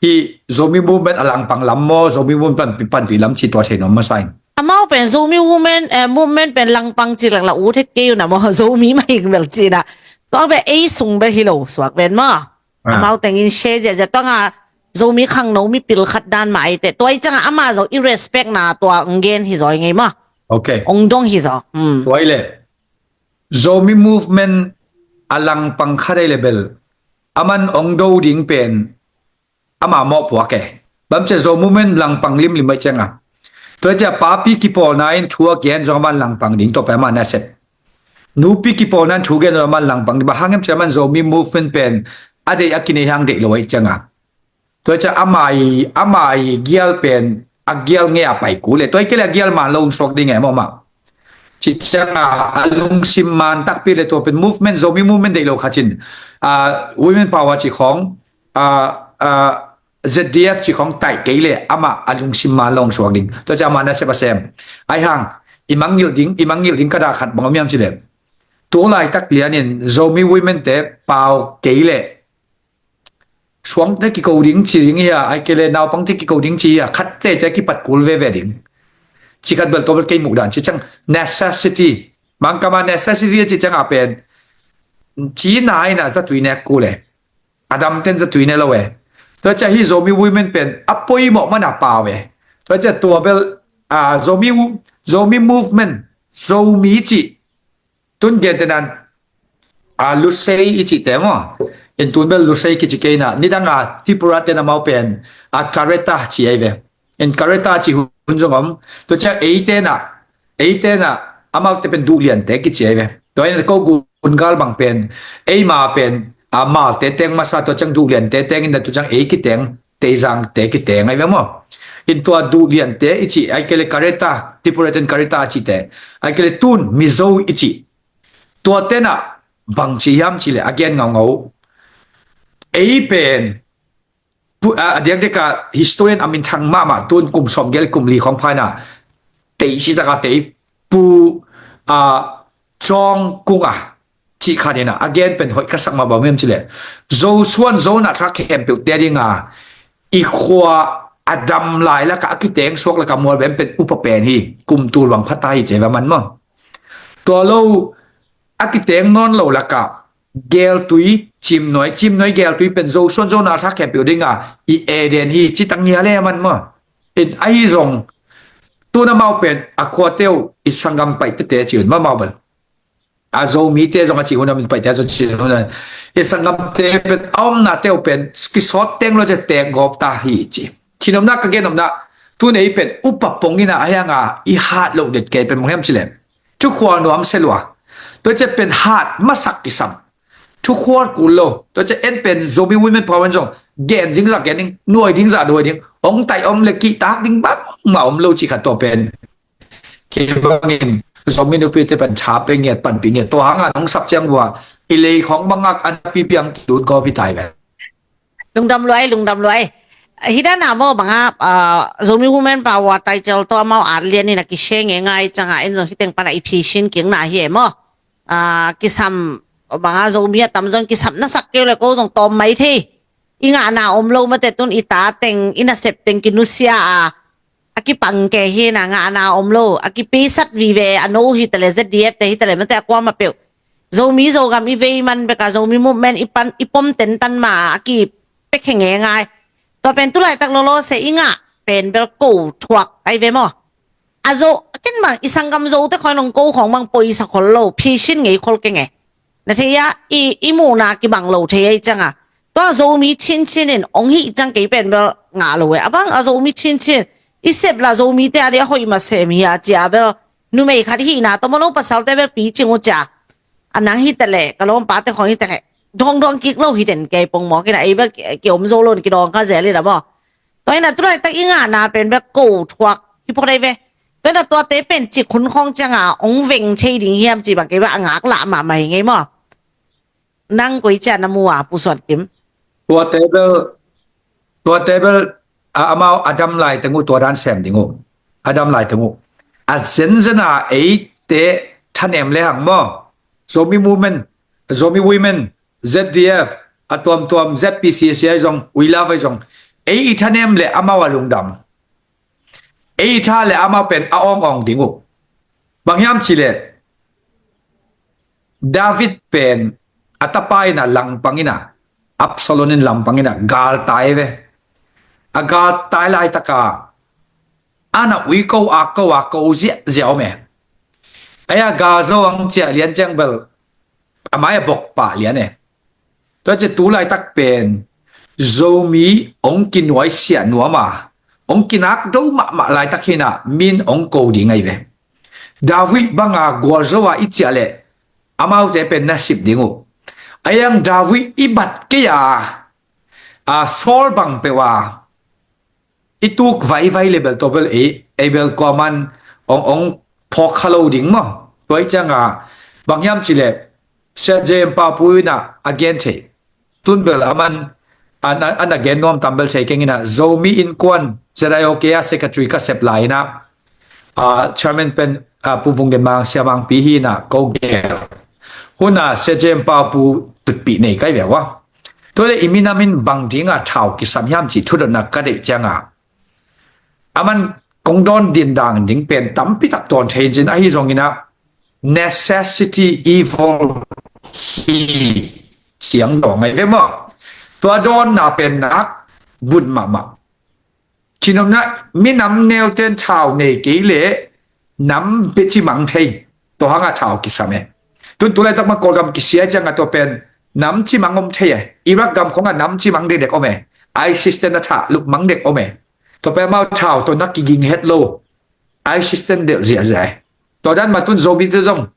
Hi Zomi movement a langpang lam maw? Zomi movement pan, panpih lam ci tua thei nop masa in. Amau pen Zomi women, eh, movement pen langpang ci lak la u thet kei u na maw? Zomi mahing bel ci na. Tua bel ei sung bel hi lo suak pen maw? Ah. Amau tengin share ziahziah tua nga Zomi khangno mipil khat dan mah ai teh. Tua i ciangah ama zo i respect na tua ong gen hi zaw i ngei maw? Ok. Ong dong hi zaw. Hmm. Tua i le Zomi movement a langpang khat ai le bel aman ong do ding pen ama mawh puak e. Bam cia Zo movement langpang limlim ai ciangah. Tua cia papi kipawlna in thu a gen zong aman langpang ding tua pen ama nasep. Nupi kipawlna in thu gen zong aman langpang ding. Ba hangem cia aman Zomi movement pen a deih a kinei hang deih lo ai ciangah. Tua cia amai, amai gial pen a gial ngei a pai ku le. Tua i kei le a gial man lo ong suak ding e mawmah. Ci ciangah a lungsim man takpi le tua pen movement, Zomi movement deih lo khat cin. Ah, women power ci khong, ah, ah, Z D F ci khong taih kei le amah a lungsim man lo ong suak ding. Tua cia amah nasep a sem. Ai hang, i mangngilh ding, i mangngilh ding ka dah khat bang om hiam ci le. Tu laitak lianin Zomi women te pau kei le suangte kiko ding ci ding hi a, ai kei le naupangte kiko ding ci hi a, khatte te kipat kul veve ding. Ci khat bel tua bel kei muh dan ci ciang necessity. Mangkama necessity ci ciang a pen ci na ina zatui nek kul e. A damten zatui ne lo e. Tua cia hi Zomi women pen a poimawh man a pau e. Tua cia tua bel, a, Zomi, Zomi movement, Zomi ci tun gen tenan, a, Lusei i cihte maw? In tun bel Lusei kici kei na, nidang a Tripura ten amau pen a Kareta ci ai ve. In Kareta ci hun zong om. Tua ciang eite na, eite na, amaute pen Duhliante kici ai ve. Tua in ko Gungal bang pen, eima pen a Malte teng masa, tua ciang Duhliante teng in tua ciang ei kiteng, Teizangte kiteng ai ve maw? In tua Duhliante i ci, ai kei le Kareta, Tripura ten Kareta a cite, ai kei le tun Mizo i ci. Tua tena bang ci hiam ci le a gen ngaungau. Ei pen pu-, a, a diakdiak a historian a minthang mahmah tun kum sawmgel kum li khong phaina tei si taka tei pu, a, Cawng Kung a cih khat ina a gen pen hoih ka sak mah bang hiam ci le Zo suan Zo na thak khempeuh te dinga i khua a dam lai laka a kiteng suak laka mual bem pen upa pen hi, kum tul bang phata hi ce va man maw? Tua lo a kiteng nawn lo laka geltui, Cimnuai, Cimnuai geltui pen Zo suan Zo na thak khempeuh dinga i Eden hi, ci tang hi a le man maw? In ahi zong tuna mau pen a khuate uh i sanggam paih tete ci un ma mau bel. A Zomite zong a ci hun a min paihte a zong ci hun a i sanggamte pen a omnate uh pen kisawt teng lo cia tek gawp ta hi ci. Thinopna ka genopna tun ei pen upa pong ina a hianga i hat loh det kei pen mong hiam ci le thukhual nuam se lua. Tua cia pen hat masak kisam. Thukhual kul lo. Tua cia en pen Zomi Women Power en zong gen ding zah gen ding, nuai ding zah nuai ding, ong tai om le kihtak ding bangmah om lo ci khat tua pen Kei bangin Zomi nupite pen tha pe ngiat, panpih ngiat. Tua hanga nong sap ciang vua i lei khong bangak an pipiang lut gawp hi tai ve. Lungdam luai, lungdam luai. Hidana maw banga, ah, Zomi Women Power title tawh amau at lian in a kishare ngei ngai cianga en zong hiteng pana i phisin kingna hi e maw. Ah, kisam banga Zomi a tam zong kisam na sak keu le ko zong tawm mai thei. I ngahna om lo mate tun i ta teng, i nasep teng kinusia a, a kipang ke hi na ngahna om lo, a kipisat vive a no hi tale Z D F te hi tale mate a kuama peuh. Zomi Zogam i vei man beka Zomi movement i pan, i pom ten tan ma a ki pek henge ngai. Tua pen tulai tak lolo se i ngah pen bel ko thuak ai ve maw. A zo, a ken bang i sanggam zo te khoi nong ko khong bang poi sa khol lo, phisin ngei khol kenge. Na thei a, i, i muhna kibang lo thei a i cianga. Tua Zomi chinchin in ong hi ciang kei pen bel ngah lo e. A bang a Zomi chinchin, i sep la Zomi te a dia hoih ma sem hi a cia bel. Numei khat hihna tawh maw lo pasal te bel pi cing uh cia. A nang hi tale, ka lawmpa te khong hi tale. Dawng dawng kik lo hi den kei pong maw, kina ei bel ki, ki om zo lo, ki dawng ka zel hi la maw. Tua ina tulai tak i ngahna pen bek ko thuak hi phot ai ve. Tua ina tuate pen cik hun khawng cianga ong veng thei ding hiam ci bang kei bek a ngak lah mahmah hi ngei maw. Nang koi cia na mu a Pu Suan Kim. Tuate bel, tuate bel a, amau a dam lai teng uh tua dan sem ding uh. A dam lai teng uh. A zenzen a eite thanem le hang maw. Zomi Women, Zomi Women, Z D F, a tuamtuam Z P C C ai zong, We Love ai zong. Ei i thanem le amau a lungdam. Ei i tha le amau pen a awng awng ding uh. Bang hiam ci le David pen a tapa ina langpang ina, Absalom in langpang ina gal tai ve. A gal tai laitaka ana ui ko a ko a ko ziahziah om e. Aia gal zo ang ciah lian ciang bel a mai a bok pah lian e. Tua ci tu laitak pen Zomi ong kinuaisiah nuam a ong kinak do mahmah laitak hina min ong ko ding ai ve. David banga gualzo a i ciah le amaute pen na sip ding uh. Aiang David i bat kei a, a Saul bang peuh a i tuk vaivai le bel tawh bel ei, ei bel kuaman ong, ong phawk kha lo ding maw. Tua i cianga bang hiam ci le Sia Jem Pau Pu ina a gen thei. Tun bel aman an, an, an a gen nuam tam bel thei keng ina Zomi Innkuan Z I O K a secretary ka sep lai ina, a, chairman pen, a, Pu Vung Gen Mang Sia Mang Pi hi ina ko gel. Huna Sia Jem Pau Pu tutpih nei kai ve wa. Tua le i minam in bang dinga thau kisam hiam ci thudotna ka deih cianga. Aman kong dawn din dang ding pen tampi tak dawn thei in cin ahi zongin a necessity evil hi ciang dawn ngai ve maw. Tua dawnna pen nak bun mahmah. Cinomna minam neute'n thau nei kei le nam bia cimang thei. Tua hanga thau kisam e. Tun tulai tak ma Kawlgam kisia cianga tua pen nam cimang om thei e. Iraq gam khonga nam cimang dekdek om e. ISIS te'n a thah lupmang dek om e. Tua pen amau thau tawh na kiging het lo. ISIS te'n delh ziahziah e. Tua dan ma tun Zomi te zong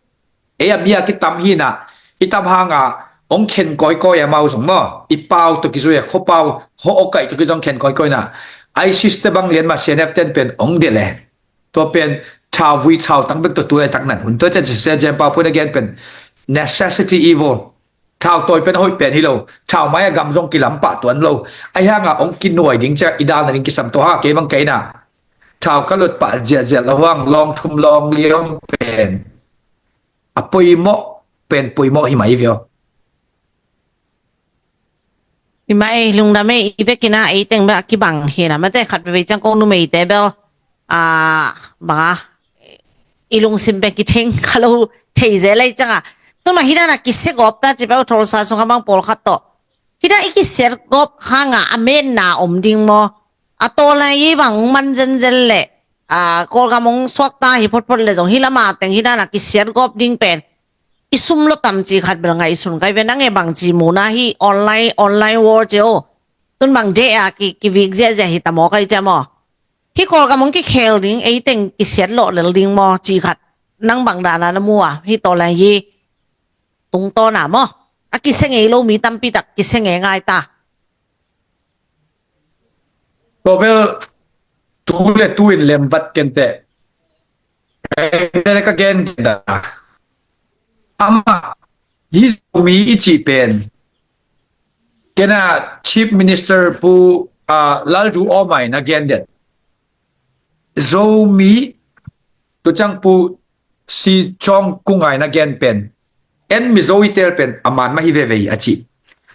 ei a mi a kitam hina i tam hanga ong khen kawikawi amau zong maw. I pau tawh kizui a khuapau khuaawkaih tawh kizong khen kawikawi na. ISIS te bang lian ma CNF te'n pen ong delh e. Tua pen thau vui thau tang bek tua tu e tak nan hun tua cian sisia Jem Pau Pu in a gen pen necessity evil. Thau tawi pen a hoih pen hi lo. Thau mai a gam zong kilam pah tuan lo. Ahi hanga ong kinuai ding cia i dalna ding kisam tua ha kei bang kei na. Thau ka lut pah ziahziah lo hang lawng thum lawng li ong pen a poimawh pen poimawh hi mai vio. I mah ei lungdam ei i vekina ei teng bel a kibang hina mate khat veve ciang ko numeite bel a banga i lungsim bek kitheng kha lo thei zel ei cianga. Tuma hidana kisia gawp ta ci bel tholsa sunga bang pawlkhat tawh hida i kisia gawp hanga a menna om ding maw. A tawlna i bang man zenzen le a Kawlgam ong suakta hi photphot le zong hi lama teng hidana kisia gawp ding pen i sum lo tam ci khat bel ngai i sun kai ve nang e bang ci muna hi online online war ci o. Tun bang deh a ki, kivik ziahziah hi ta maw kai cia maw. Hi Kawlgam ong kikhel ding ei teng kisiat lawh lel ding maw ci khat nang bang dana na mu a hi tawlna hi tungtawna maw. A kisia ngei lo mi tampi tak kisia ngei ngai ta. Tua bel tu le tu in lembat kenteh Ka gen dah. Amah, hih Zomi i cih pen, kena Chief Minister Pu, ah, Lalduhoma in a gen den. Zomi, tu ciang Pu Si Cawng Kung in a gen pen, en Mizo i tel pen a man mah hi veve hi a ci.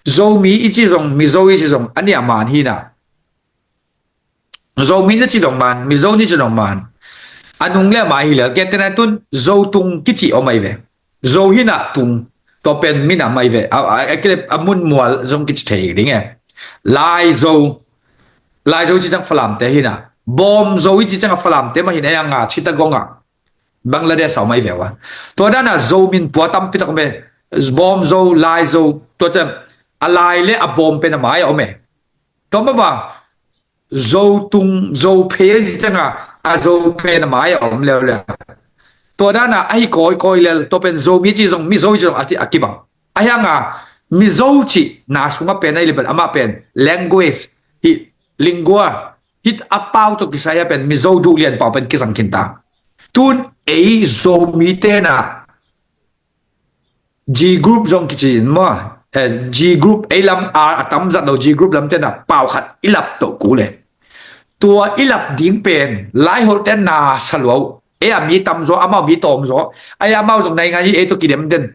Zomi i ci zong, Mizo i ci zong, a nih a man hi na. Zomi na ci dong man, Mizo na ci dong man. A nung le a mai hi lel, gentehna tun Zotung kici om ahi ve. Zo hi na tung, tua pen minam ahi ve. A, a, a, a mun mual zong kici thei ding e. Laizo, Laizo ci ciang Falamte hi na. Bawmzo i ci ciang a Falamte mah hi na, a nga Chittagong a, Bangladesh a om ahi ve ua. Tua dan a Zo min pua tampi tak om e. Bawmzo, Laizo, tua ciang a Lai le a Bawm pen a mai a om e. Tua mah bang Zotung, Zophei a ci ciang a, a Zophei na mai a om leuleu. Tua dan a ahi kawikawi lel, tua pen Zomi ci zong, Mizo ci zong a ti, a kibang. Ahi hang a Mizo ci na sung a pen ahi le bel, amah pen language hi, lingua hi, a pau tawh kisai a pen Mizo duh lian pau pen kizang khin ta. Tun ei Zomi te na G group zong kici in maw? Eh, G group, ei lam a, a tam zat lo G group lam te na pau khat i lap toh kul e. Tua i lap ding pen Laiholh te na sa lua uh. Ei a mi tam zaw, amau mi tawm zaw. Ei amau zong naingan hi, ei tawh kidem den.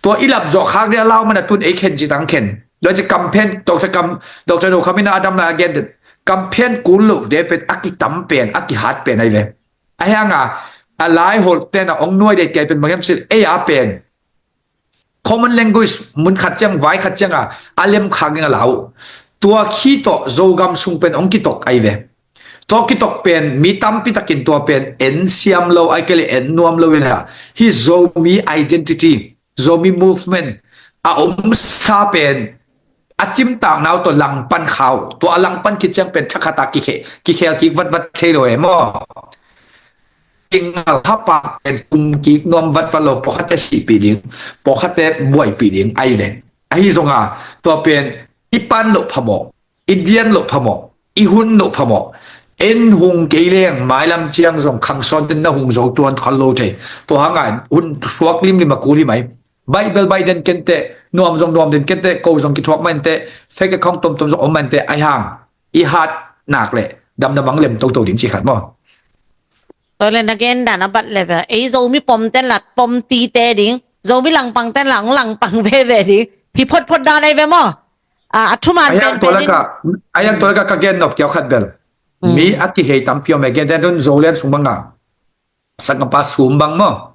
Tua i lap zawh khak ding a lau man a tun ei khen ci tang khen. Tua ci campaign, Doctor Kam, Doctor No Kham in a dam lai a gen den. Campaign kul lo de pen a kitam pen, a kihat pen ahi ve. Ahi hang a, a Laiholh te na ong nuai dei kei pen bang hiam cih leh ei a pen common language mun khat ciang, vai khat ciang a, a lem khak ding a lau. Tua khi tawh Zogam sung pen ong kitok ahi ve. Tua kitok pen mi tampi takin tua pen en siam lo, ahi kei leh en nuam lo in a, hih Zomi identity, Zomi movement a omsa pen a cimtak nau tawh langpan khau. Tua a langpan khit ciang pen thakhat a kikhe-, kikhel kik vatvat thei lo e maw? Kingal hapak pen kum kik nuam vatvat lo, pawlkhatte sihpih ding, pawlkhatte buaipih ding ahi ve. Ahi zong a, tua pen i pan loh phamawh, i dian loh phamawh, i hun loh phamawh. En hung kei leng mailam ciang zong khangsawn ten na hung zo tuan khol lo thei. Tua hang a hun suak limlim a kul hi mai. Baih bel baih den kenteh, nuam zong nuam den kenteh, ko zong kithuak mah inteh, fake account tomtom zong om mah inteh, ahi hang i hat nak leh damdam ang lem toto ding ci khat maw? Tua le na gen dan a bat le bel, ei Zomi pom ten la pom tite ding, Zomi langpang ten la hong langpang veve ding. Hi photphot dan ahi ve maw? A, a thuman pen pen in. Ahi hang tua laka, ahi hang tua laka ka gen nop kiau khat bel. Mm. Mi a kihei tampi om e, gentehna tun Zoland sung bang a sanggampa Sum bang maw?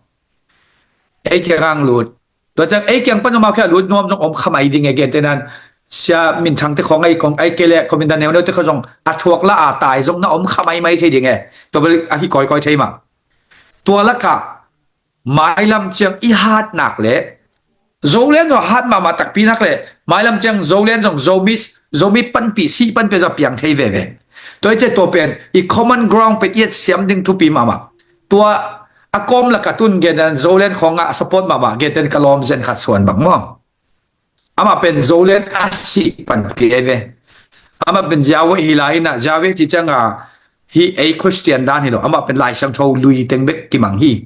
Ei kiang ang lut. Tua ciang ei kiang pan amau kia lut nuam zong om kha mai ding e, gentehna Sia Min Thang te khawng ahi kong, ahi kei leh Commander Neu Neu te khawng zong a thuak la a tai zong na om kha maimai thei ding e. Tua bel ahi kawikawi thei mah. Tua laka mailam ciang i hat nak leh Zoland zong hat mahmah takpi nak leh mailam ciang Zoland zong Zomi, Zomi panpih, sih panpih zong piang thei veve. Tua i ciah tua pen i common ground pen i et siam ding thupi mahmah. Tua a kawm laka tun gentehna Zoland khawng a support mahmah, gentehna ka lawm Zen Khat Suan bang maw? Amah pen Zoland a sih panpih ahi ve. Amah pen Yahweh hi lai in a, Yahweh ci ciang a, hih ei Christian dan hi lo. Amah pen Lai Siangtho lui teng bek kimang hi.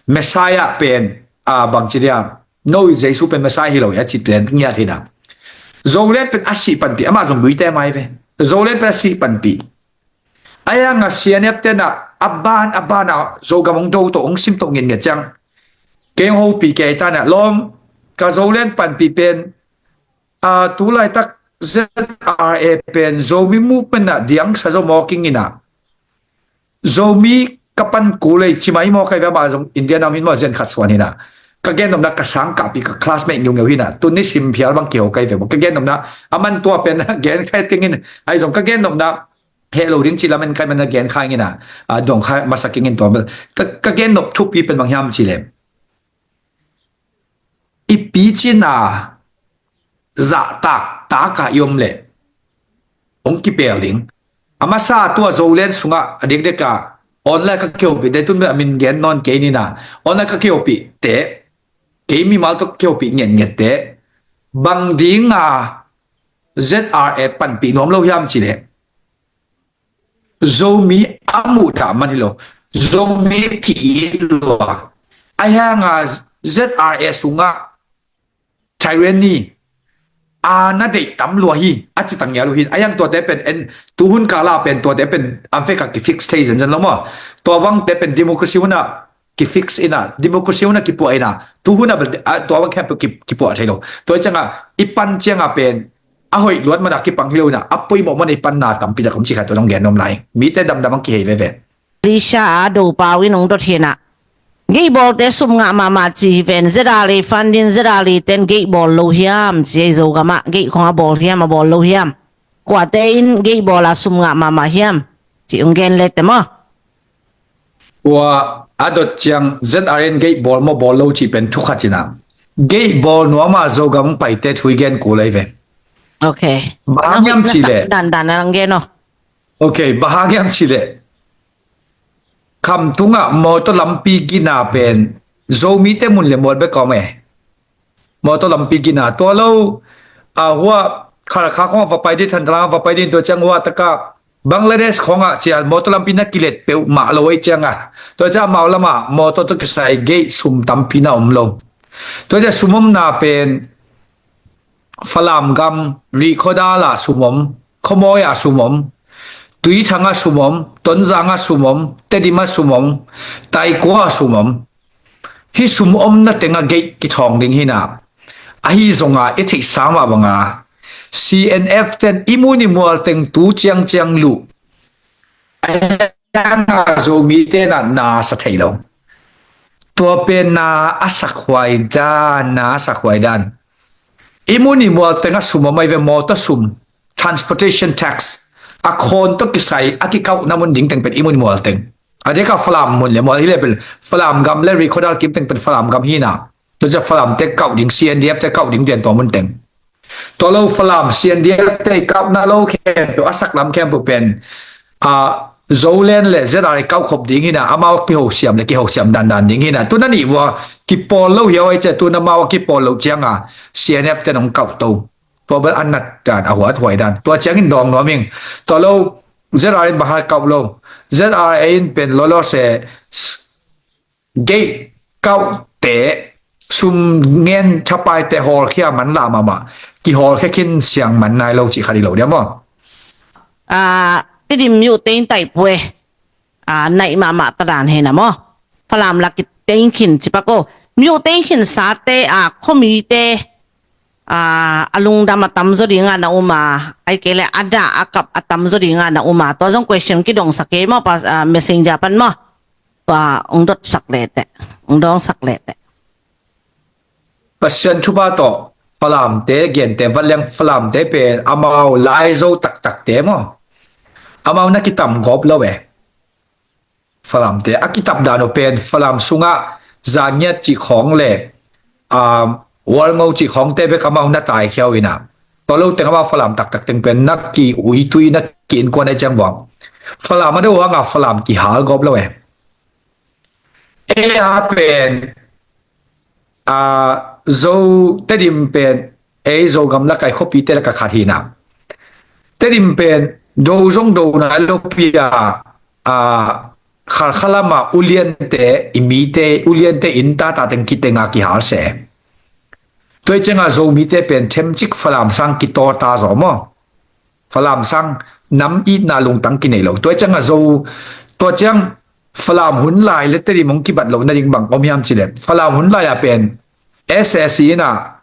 Messiah pen, a, bang ci dia, no, Jesu pen Messiah hi lo a ci pen ngiat hi na. Zoland pen a sih panpih, amah zong luite mai ve. Zoland pen a sih panpih. Ahi hang a C N F te na a ban a ban a Zogam hong do tawh, hong sim tawh ngitnget ciang, kei hong hopih kei ta na, lawm, ka Zoland panpih pen, a, tu laitak Z R A pen Zomi movement a diang sa zo maw kingin a, Zomi ka pan kul ei ci mai maw, kai ve, amah zong India nam hi maw, Zen Khat Suan hi na. Ka gen nopna ka sang kahpih ka classmate ngiungeu hi na. Tun ni sim phial bang kiho kai ve maw. Ka gen nopna a man tua pen gen kha kingin, ahi zong ka gen nopna heh lo ding ci lamen kai man a gen kha ing in a, a, dong kha masa kingin tua bel. Ka, ka gen nop thupi pen bang hiam ci leh, i picin a zahtak tak a i om leh hong kipel ding. A masa tua Zoland sungah a dikdek a online ka kihopih te, tun bel a min gen nawn kei ni na, online ka kihopih te, kei mimal tawh kihopih ngetnget te, bang ding a Z R A panpih nuam lo hiam ci leh, Zomi a muhdah man hi lo. Zomi ki-it lua. Ahi hanga Z R A sungah tyranny a na deih tam lua hi, a ci tang ngial uh hi. Ahi hang tuate pen en, tuhun kala pen tuate pen a vek a kifix thei zenzen lo maw. Tua bangte pen democracy hunah kifix inah, democracy hunah kipuah inah, tuhun a bel, a, tua bang khempeuh ki, kipuah thei lo. Tua ciangah i pan ciangah pen a hoih luat mana kipang hi lo inah, a poimawh mana i panna tampi tak om ci kha, tua zong gen nuam lai. Mite damdam ang kihei veve. Malaysia a dopau in hong dot hinah, geih bawlte sum ngah mahmah ci hi ven, Z R A funding, Z R A ten geih bawl lo hiam ci ei, Zogamah geih khong a bawl hiam, a bawl lo hiam? Kuate in geih bawl a sum ngah mahmah hiam? Ci hong gen lete maw. Ua a dot ciang Z R A in geih bawl maw bawl lo cih pen thukhat cinah, geih bawl nuama Zogam paite thu i gen kul ei ve. Ok. Bang hang hiam cih leh, dandan a lang gen aw. Ok, bang hang hiam cih leh, Khamtung ah mawtaw lampi gina pen Zomite mun le mual bek a om e. Mawtaw lampi gina tua lo, a, hua Khalkha khong a va pai ding, Thantlang a va pai ding, tua ciang hua taka Bangladesh khong ah cial mawtaw lampi na kilet peuhmah lo ei ciang a, tua ciang amau lamah mawtaw tawh kisai geih sum tampi na om lo. Tua ciang sum omna pen Falam gam, Rihkhawdal ah sum om, Khawmawi ah sum om, Tuithang ah sum om, Tonzang ah sum om, Tedim ah sum om, Taikua ah sum om. Hih sum omna tengah geih kithawng ding hinah, ahi zonga i theihsa mah banga C N F ten i mun i mual teng tu ciangciang luh. Ahi hanga Zomite na, na sa thei lo. Tua pen na a sakhuai dan, na a sakhuai dan. I mun i mual tengah sum om ei ve, mawtaw sum, transportation tax, a khawn tawh kisai a kikauhna mun ding teng pen i mun i mual teng. A deka Falam mun le mual hi le pen Falam gam le Rihkhawdal kim teng pen Falam gam hinah. Tua ciang Falamte kauh ding, C N D F te kauh ding, tian tua mun teng. Tua lo Falam C N D F te kauhna lo khempeuh, a saklam khempeuh pen, a, Zoland le Z R A kauh khop ding hinah, amau a kihosiam le kihosiam dandan ding hinah. Tuna nih vua kipawl lo hiau ei cia, tuna amau a kipawl lo cianga C N F te nong kauh to. Tua bel a nat dan, a huat huai dan. Tua ciangin dawng nuam ing. Tua lo Z R A in bang hang kauh lo. Z R A in pen lolo se geih kauhte, sum ngen thapaite hawlkhia man la mahmah, kihawlkhia khin siang man nai lo cih kha dih lo dia maw? A, Tedim myo tein taipue, a, naih mahmah tadan hena maw? Falam lak i tein khin cipak o. Myo tein khin sate, a, khomite, a, a lungdam a tamzaw dinga na um a, ai kei le a dah a kap a tamzaw dinga na um a. Tua zong question kidongsak kei maw, pas, a, messenger pan maw? Tua ong dotsak lehte, ong dongsak lehte. Pasian thupha tawh Falamte gente vatliang, Falamte pen amau Laizo taktakte maw? Amau na kitam gawp lo e. Falamte a kitap dan uh pen Falam sungah zangiat cih khawng le, um, walngo cih khawngte bek amau na taikhia uh inah. Tua lo teng amau Falam taktak teng pen na ki-uitui, na ki-innkuan ei ciang buang. Falam a do hanga Falam kihal gawp lo e. Ei a pen, a, Zo, Tedim pen ei Zogam laka i khuapite laka khat hinah. Tedim pen do zong do nai lo pi a, a, Khalkha lama uliante, i mite, uliante inn tata teng kitenga kihal se. Tua i cianga Zomite pen themcik Falam sang kitawta zaw maw? Falam sang nam itna lungtang kinei lo. Tua i cianga Zo, tua ciang Falam hun lai le Tedim hong kibat lo nading bang om hiam cih leh, Falam hun lai a pen S S C inah,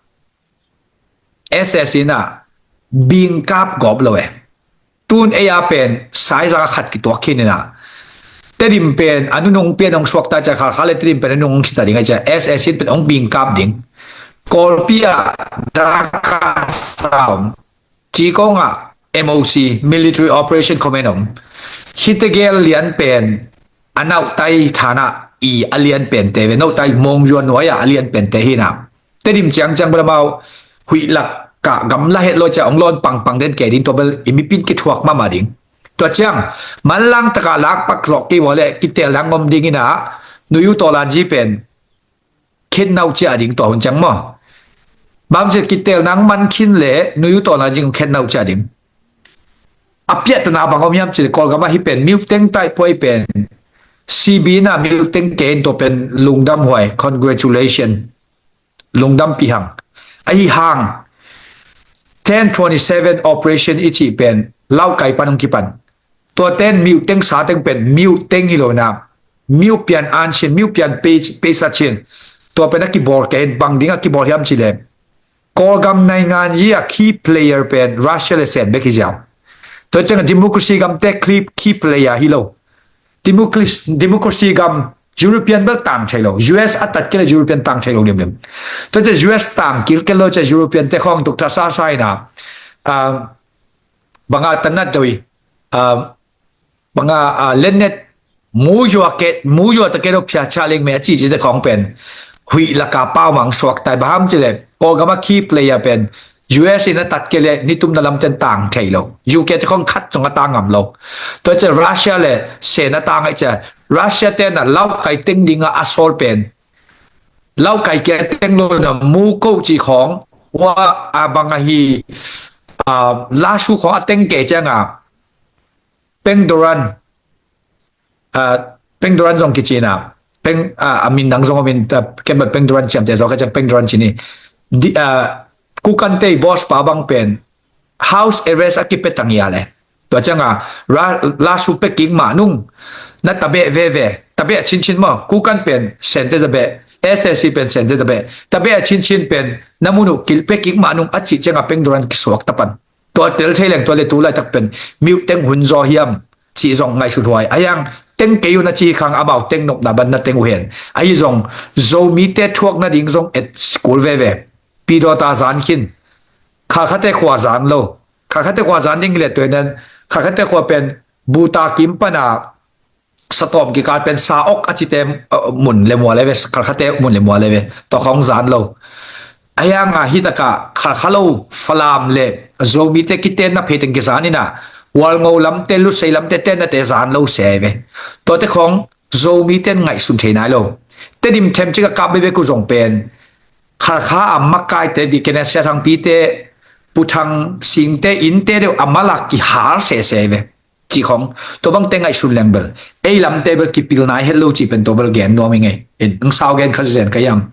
S S C inah bingkap gawp lo e. Tun ei a pen saiza khat kituak khin inah, Tedim pen a nunung pian hong suakta cia, Khalkha le Tedim pen a nunung hong khita ding a cia, S S C in pen hong bingkap ding. Kawlpi ah Darkasa om, Cikong ah M O C, Military Operation Command om. Hih tegel lian pen a Nohtai thana i a lian pente ve, Nohtai Mawngzua nuai ah a lian pente hinah. Tedim ciangciang bel amau huih lak kah gamla het lo cia ong lawn pangpang den kei ding, tua bel i mipin kithuak mahmah ding. Tua ciang manlang taka lakpak zawh kei vua le kitelna ngom ding inah, nuyu tawlanji pen khenna uh ciah ding tua hun ciang maw? Bang cih kitelna man khin le nuyu tawlanji khenna uh ciah ding. A piahtana bang om hiam cih leh Kawlgam ah hih pen myo tein taipue pen C B na miuteng ke in tua pen lungdam huai, congratulation. Lungdam pihang. Ahi hang, ten twenty-seven operation i cih pen laukai pan hong kipan. Tua ten miuteng sa teng pen miuteng hi lo na. Miupian an chin, miupian pei, peisa chin. Tua pen a kibawl ke in bang ding a kibawl hiam cih leh Kawlgam naingan yi a key player pen Russia le Sen bek hi ziau. Tua ciang a democracy gamte key, key player hi lo. Democracy, democracy gam European bel tang thei lo. U S a tat kei le European tang thei lo limlim. Tua ciang U S tang kil kei lo ciang European te khong tuk tha sa sa ina. Ah, banga tanat doi. Ah, banga, ah, lennet mu yua ke, mu yua ta ke lo phia cha ling me a ci ci te khong pen. Hui laka pau mang suak tai baham ci le. Kawlgam a key player pen. U S in a tat ke le nitum na lam ten tang thei lo. U K te khong khat zong a tang ngam lo. Tua ciang Russia le Sen a tang ai ciang. Russia te na laukai teng ding a a sawl pen. Laukai ke teng lo na mu ko ci khong. Wa a bang a hi, ah, lasu khong a teng ke ciang a. Peng Doran, ah, Peng Doran zong kici na. Peng, ah, a min nang zong a min, ah, kembal Peng Doran ciam te zong ka ciang Peng Doran ci ni. Di, ah, kukan te boss pa bang pen house arrest a kipe tang ia le. Tua ciang a, ra, lasu pe kik ma nung. Na tabe veve, tabe a chin chin maw. Kukan pen Sen te tabe, S S C pen Sen te tabe. Tabe a chin chin pen na munu kil pe kik ma nung a ci ciang a Peng Doran kisuak tapan. Tua tel thei leng tua le tu laitak pen miuteng hun zaw hiam cih zong ngaihsut huai. A hiang teng kei un a ci khang amau teng nopna ban na teng uh hen. Ahi zong Zomite thuak nading zong et school veve. Pidawta zan khin. Khalkhate khua zan lo. Khalkhate khua zan ding le tuai nan. Khalkhate khua pen buta kim pana satawm kikal pen sa ok a cite, uh, mun le mua le ve, Khalkhate mun le mua le ve. Tua khong zan lo. A hiang a hi taka Khalkha lo Falam le Zomite kiten na phei teng kizan ina. Walngo lamte, Lusei lamte ten na te zan lo se ve. Tua te khong Zomite ngaihsun thei nai lo. Tedim them cik a kap bebe ku zong pen. Khalkha a makai te di kene sia thang pite, puthang singte, inte deuh a malak kihar se se ve. Ci khong, tua bang te ngaihsun leng bel. Ei lam te bel kipil nai het lo ci pen tua bel gen nuam i ngei. In, ang sau gen kha zen ka yam.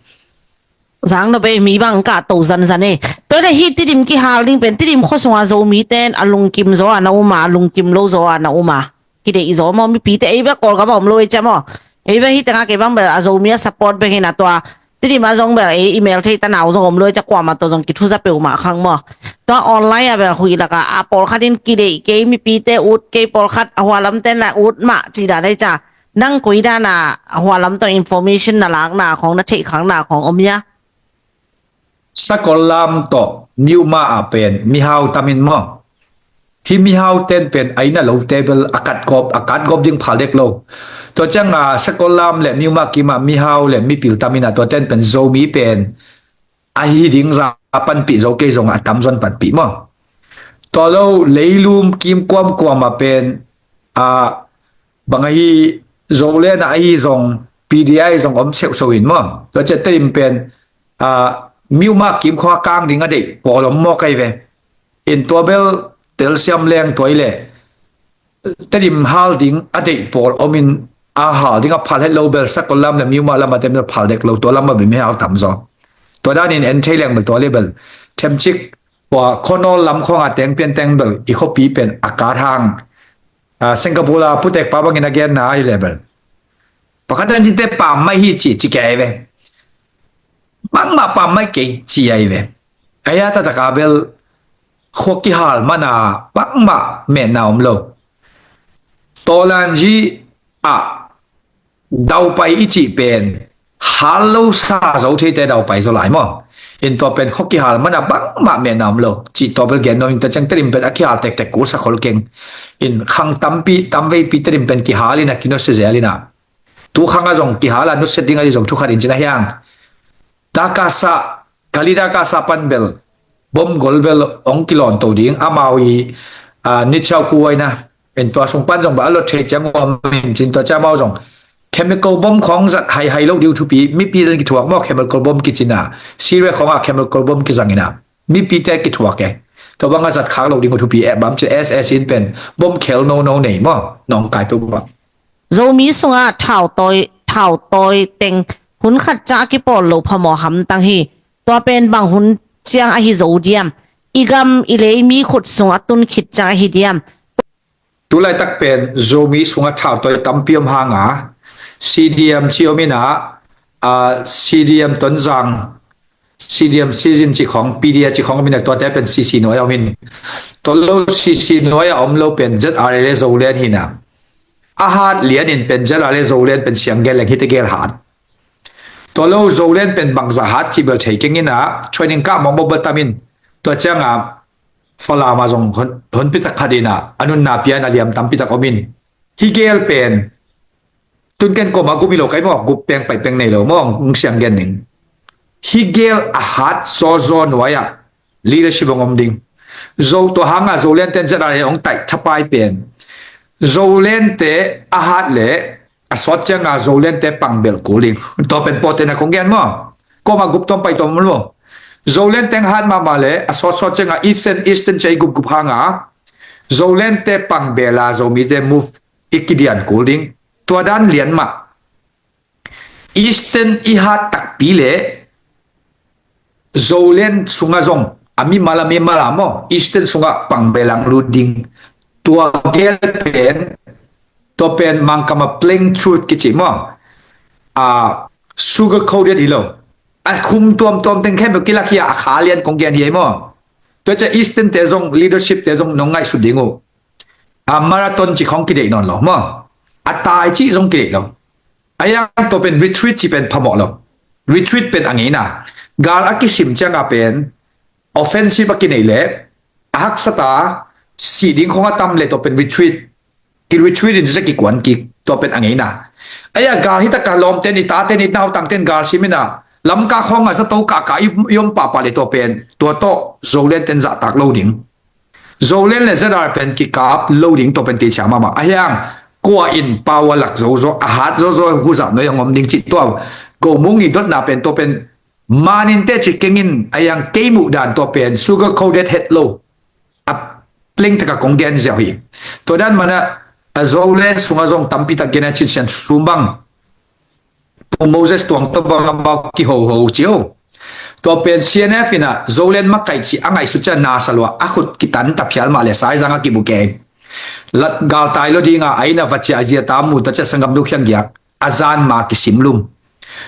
Zang na bei mi bang ka to zan zan e. Tua le hi Tidim kihal ding pen, Tidim khua sunga Zomi ten, a lungkim zaw a na um a, a lungkim lo zaw a na um a. Kideih zaw maw, mipi te ei bel Kawlgam a om lo ei cia maw. Ei bel hi tengah kei bang bel, a Zomi a support bek hi na tua. Tidim a zong bel ei email thei tanau zong om lua cia kuamah tawh zong kithuza peuhmah khang maw. Tua online a bel huih laka a pawlkhat in kideih kei, mipite ut kei, pawlkhat a hualamte na ut mah cih dan ei cia. Nang koi dan a hualam tawh information na lakna khong, na theih khakna khong om hia? Sakol lam tawh Myanmar ah pen mihau tamin maw. Hih mihau ten pen a inn a lote bel a katgawp, a katgawp ding phal dek lo. Tua ciang a Sakol lam le Myanmar kim a mihau le mipil tamin a tua ten pen Zomi pen a hi ding za a panpih zo kei zong a tamzaw in panpih maw. Tua lo leilum kim kuamkuam a pen a bang a hi Zoland a ahi zong P D I zong om seuhseuh in maw. Tua ciang Tedim pen a Myanmar kim khua kang ding a deih pawl om maw kei ve. In tua bel telsiam leng tua i le Tedim hal ding a deih pawl om in a hal ding a phal het lo bel Sakol lam le Myanmar lam a tem bel phal dek lo, tua lam a bel mihau tam zaw. Tua dan in en thei leng bel tua le bel themcik tua khuanawl lam khong a teng pian teng bel i khuapi pen a kat hang. A, Singapore a putek pa bangin a genna ahi le bel. Pakhat an dite pam mai hi ci, ci kei ve. Bangmah pam mai kei ci ai ve. Aya tataka bel khua kihal mana bangmah metna om lo. Tawlanzi a daupai i cih pen hal lo sa zo theite daupai zaw lai maw. In tua pen khua kihal mana bangmah metna om lo. Cih tua bel gen nuam in tua ciang Tedim pen a kihal tektek kul sa khol keng. In khang tampi, tamveipi Tedim pen kihal in a kino se zel in a. Tu khang a zong kihal a nusia ding a zong thukhat in cin a hiang. Dakasa, Kali Dakasa pan bel bom gol bel ong kilon to ding amau i, a, ni chau kuai na. En tua sung pan zong ba a lot thei ciang om in cin tua ciang amau zong chemical bom khong zat hai hai lo diu thupi, mipi zan kithuak maw chemical bom kicin a. Syria khong a chemical bom kizang in a. Mipi te kithuak e. Tua bang a zat khak lo ding uh thupi e bam ci S S in pen bom khel no no nei maw. Nong kai peuh bang. Zomi sungah thautawi, thautawi teng hun khat ciang a kipawl lo phamawh hamtang hi. Tua pen bang hun ciang ahi zo diam? I gam i lei mi khut sung a tun khit ciang ahi diam? Tulaitak pen Zomi sungah thautawi tampi om hanga, C D M ci om ina, a, C D M Tonzang, C D M Sizin ci khong, P D A ci khong om ina, tuate pen C C nuai a om in. Tua lo C C nuai a om lo pen Z R A le Zoland hina. A hat lian in pen Z R A le Zoland pen siang gel leng hite gel hat. Tua lo Zoland pen bangza hat ci bel thei keng ina, training kah mawkmawk bel tam in. Tua cianga Falam ah zong hon, honpi tak khat ina, a nunna pian a liam tampi tak om in. Hi gel pen tun ken koma gup hi lo kai maw, gup peng pai peng nei lo maw, ong siang gen ning. Hi gel a hat zawzaw nuai ah leadership ong om ding. Zo tua hanga Zoland ten Z R A ong taih thapai pen, Zoland te a hat le a sawt cianga Zoland te pangbel kul ding. Tua pen pawte na kong gen maw, koma gup tom pai tom lo. Zoland teng hat mahmah le a sawtsawt cianga Eastern, Eastern ci a i gupgup hanga Zoland te pangbela Zomi te move i kidian kul ding. Tua dan lian mah. Eastern i hat takpi le Zoland sunga zong a mimal a mimal a maw, Eastern sunga pangbelang lut ding. Tua gel pen, tua pen Mangkam a plain truth kici maw, a, sugar coated hi lo. A khum tuamtuam teng khempeuh kilak hi a, a kha lian kong gen hi ei maw. Tua cia Eastern te zong, leadership te zong nong ngaihsut ding uh. A, marathon ci khong kideih nawn lo maw. A tai cih zong kideih lo. A yang tua pen retreat ci pen phamawh lo. Retreat pen a ngeina. Gal a kisim cianga pen offensive a kineih le a haksata sih ding khong a tam le tua pen retreat. Ki retreat in cia kikuan kik, tua pen a ngeina. Aia gal hitaka lawmten i taten i nautangten gal simina lamka khonga zato kahkah i, i om pahpah le tua pen tua tawh Zoland ten zahtak lo ding. Zoland le Z R pen kikap lo ding tua pen teichia mahmah. A hiang kua in pau a lak zozo, a hat zozo huzap noi a ngom ding cih tua. Gomung i dotna pen tua pen manin teci kengin a hiang kei muh dan tua pen sugar coated het lo. A pleng taka kong gen ziau hi. Tua dan mana a Zoland sunga zong tampi tak gen a cin sian sum bang. Pu Moses Tuang tawh bang amau kihoho cio. Tua pen C N F ina Zoland makaih ci a ngaihsut cia nasa lua a khut kitan ta phial mah le saizang a kibu kei. Lat galtai lo dinga a ina vacia a zia ta mu ta cia sanggam duk hiang giak a zan ma kisim lum.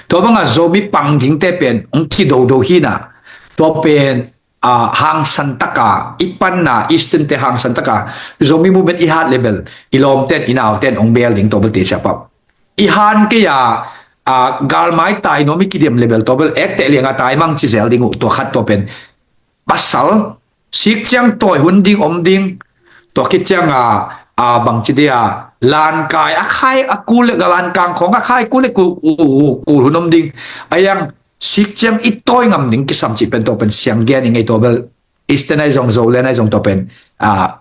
Tua banga Zomi pang dingte pen ong kidodo hina. Tua pen a, hangsan taka i panna Eastern te hangsan taka Zomi movement i hat le bel i lawmten i nauten ong bel ding tua bel teichia pap. I han kei a, a, galmai tai nuam i kidiam le bel tua bel ekte lianga tai mang ci zel ding uh tua khat tua pen. Pasal sik ciang tawi hun ding om ding. Tua khit cianga, a, bangci dia lankai a khai a kul le ga lankang khong a khai kul le kul, kul, kul hun om ding. A yang sik ciang i tawi ngam ding kisam cih pen tua pen siang gen i ngei tua bel Eastern ai zong Zoland ai zong tua pen, a,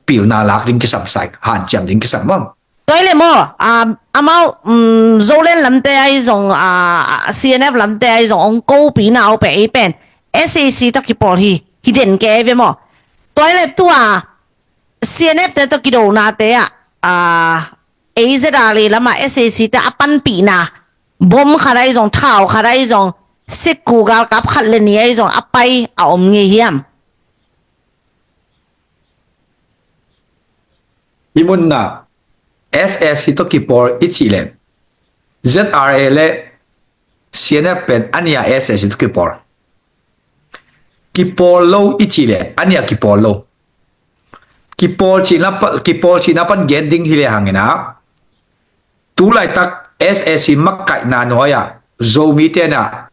pilna lak ding kisam sai, hanciam ding kisam maw. Tua i le maw, a, amau, um, Zoland lamte ai zong, a, C N F lamte ai zong ong kopina au pe ei pen S A C tawh kipawl hi, hi den ke ai ve maw. Tua i le tua C N F te tawh kidonate ah, a, A Z R A lamah S A C te a panpihna bom khat ai zong, thau khat ai zong, sikku galkap khat le ni ai zong a pai a om ngei hiam? Hi munna S A C tawh kipawl i cih le Z R A le C N F pen a nia S A C tawh kipawl. Kipawl lo i cih le a nia kipawl lo. Kipawl cihna pa, kipawl cihna pan gen ding hi le hangina. Tulaitak S A C makaihna nuai-ah Zomi tena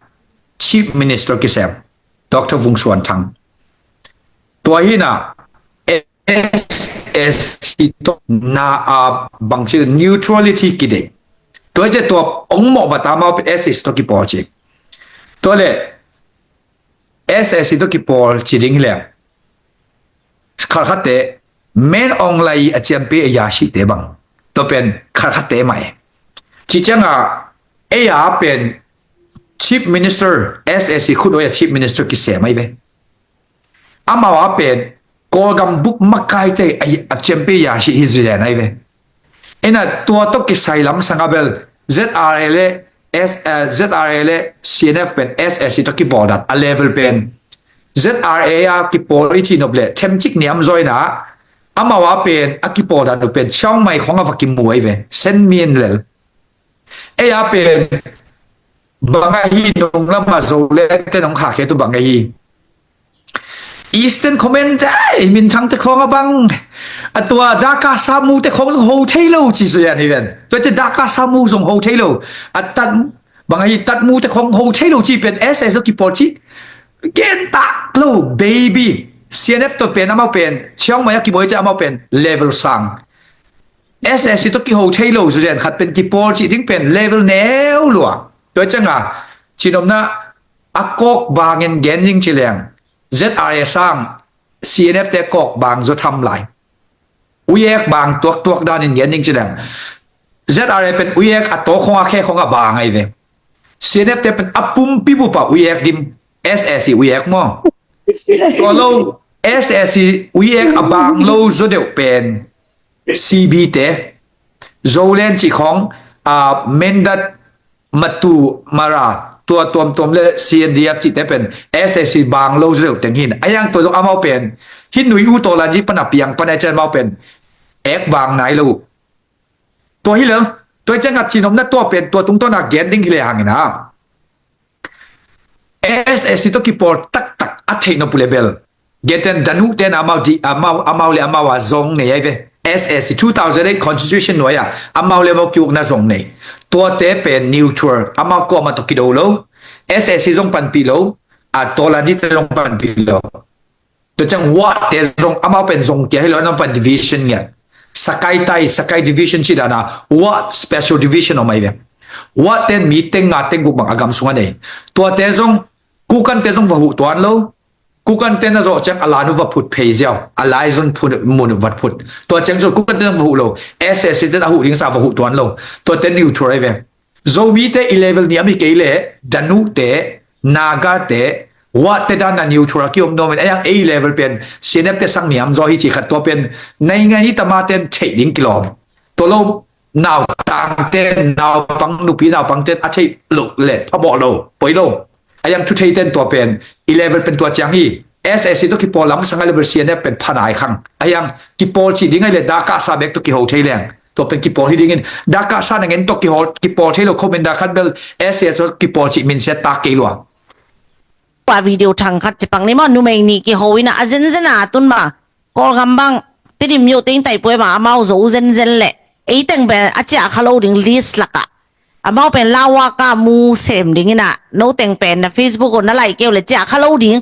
Chief Minister kisem Doctor Vung Suan Thang. Tua hina S A C tawh na a bangci neutrality kidei. Tua ce tua ong mawh bata mau S A C tawh kipawl ci. Tua le S A C tawh kipawl ci ding hileng khalkhatte men ong lai a ciampi a yasite bang tua pen khalkhatte mah e. Ci cianga ei a pen Chief Minister S A C khut oi a Chief Minister kisem ai ve. Amau a pen Kawlgam bup makaite a ciampi yasi hi zen ai ve. Ina tua tawh kisai lamsang a bel Z R A le S, eh, Z R A le C N F pen S S C tawh kipawl dan a level pen Z R A a kipawl i cih nop le themcik niam zaw ina amau a pen a kipawl dan uh pen Chiang Mai khong a va kimu ahi ve. Sen min lel. Ei a pen bang ahi nung lama Zoland te nong khakhe tu bang ahi. Eastern Command te, ei, minthang te khong a bang. A tua Daka Samu te khong zong ho thei lo ci zia ni ven. Tua ci Daka Samu zong ho thei lo. A tan bang ahi Tatmu te khong ho thei lo ci pen S S lo kipawl ci. Gen tak lo, baby. C N F to pen amau pen Chiang Mai a kibawi ci amau pen level sang. S S C to kiho thei lo zu zen khat pen kipawl cih ding pen level neu lua. Tua cianga cinomna a kawk bangin gen ding ci leng Z R A sang C N F te kawk bang zaw tham lai. Uiek bang tuaktuak danin gen ding ci leng Z R A pen uiek a tawkhong a khekhong a bang ahi ve. C N F te pen a pumpi bupa uiek dim S S C uiek maw? Tua lo S S C uiek a bang lo zaw deuh pen C B te, Zoland cih khong, a, Mindat, Matu, Mara, tua tuamtuam le C N D F cihte pen S S C bang lo zeu teng hin. A yang tua zong amau pen hin nui u tawlan zi pana piang pana cian amau pen ek bang nai lo. Tua hi lel, tua ciang a cinomna tua pen tua tungtawn a gen ding hi le hangin a. S S C to kipawl taktak a theih nop uh le bel. Genten Danu ten amau di, amau, amau le amau a zong nei ai ve. S S C two thousand eight constitution nuai a amau le amau kiukna zong nei. Tuate pen neutral, amau kuama to kido lo. S S C zong panpih lo, a Tawlandi te zong panpih lo. Tua ciang Wat te zong amau pen zong kia hi lo, amau pen division ngiat. Sakai tai, Sakai division ci dana Wat special division om ai ve. Wat ten mi teng nga teng guk bang a gam sung a nei. Tuate zong Kukan te zong va huh tuan lo. Kukan te na zawh ciang a lanu va phut phei ziau. A lai zon phut, mun va phut. Tua ciang zong Kukan te zong va huh lo. S S C te a huh ding sa va huh tuan lo. Tua te neutral ai ve. Zomi te i level ni a mi kei le, Danu te, Naga te, Wat te dan na neutral a ki om dawm in, a yang ei level pen, C N F te sang niam zaw hi ci khat tua pen, nai ngai hi tama ten theih ding kilawm. Tua lo, nautang ten, naupang nupi naupang ten a theih lo le, phamawh lo, poi lo. A yang thu thei ten tua pen, i level pen tua ciang hi, S S C to kipawl lam sang a level C N F pen phanai khang. A yang kipawl ci ding ai le, dak kah sa bek to kiho thei leng. Tua pen kipawl hi dingin, dak kah sa na ngen to kiho, kipawl thei lo, comment dak khat bel, S S C to kipawl ci min siat tak kei lua. Pa video thang khat ci pang ni maw, numei ni kiho ina a zenzen a tun ma. Kawlgam bang, Tedim yo teng tai pue ma, amau zo zenzen le. Ei teng pen a ciah kha lo ding list laka. Amau pen Lawaka mu sem ding ina, no teng pen na Facebook o na lai keu le ciah kha lo ding.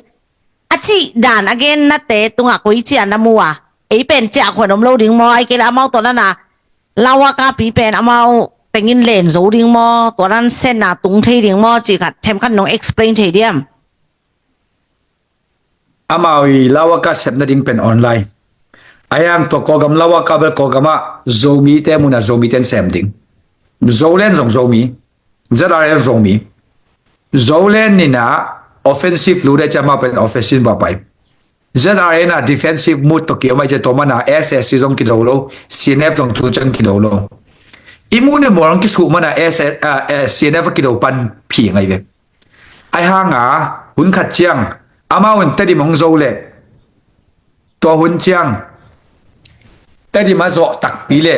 A cih dan a gen na te tunga koi ciah na mu a. Ei pen ciah khuan om lo ding maw, ai kei le amau to na na. Lawaka pi pen amau tengin len zo ding maw, tua nan sen na tung thei ding maw, ci khat, them khat nong explain thei diam. Amau i Lawaka sepna ding pen online. A yang tua Kawlgam Lawaka bel Kawlgam a Zomi te muna Zomi ten sem ding. Zoland zong Zomi. Z R L Zomi. Zoland nina offensive lu dai ciama pen offensive ba pai. Z R A na defensive mode to ki omai cia to mana S S C zong kido lo, C N F zong tu ciang kido lo. I mu ne mawrang kisu mana S S, ah, eh, C N F kido pan phi ngai ve. Ai hanga, hun khat ciang, amau in Tedim hong zo le, tua hun ciang, Tedim a zawh takpi le,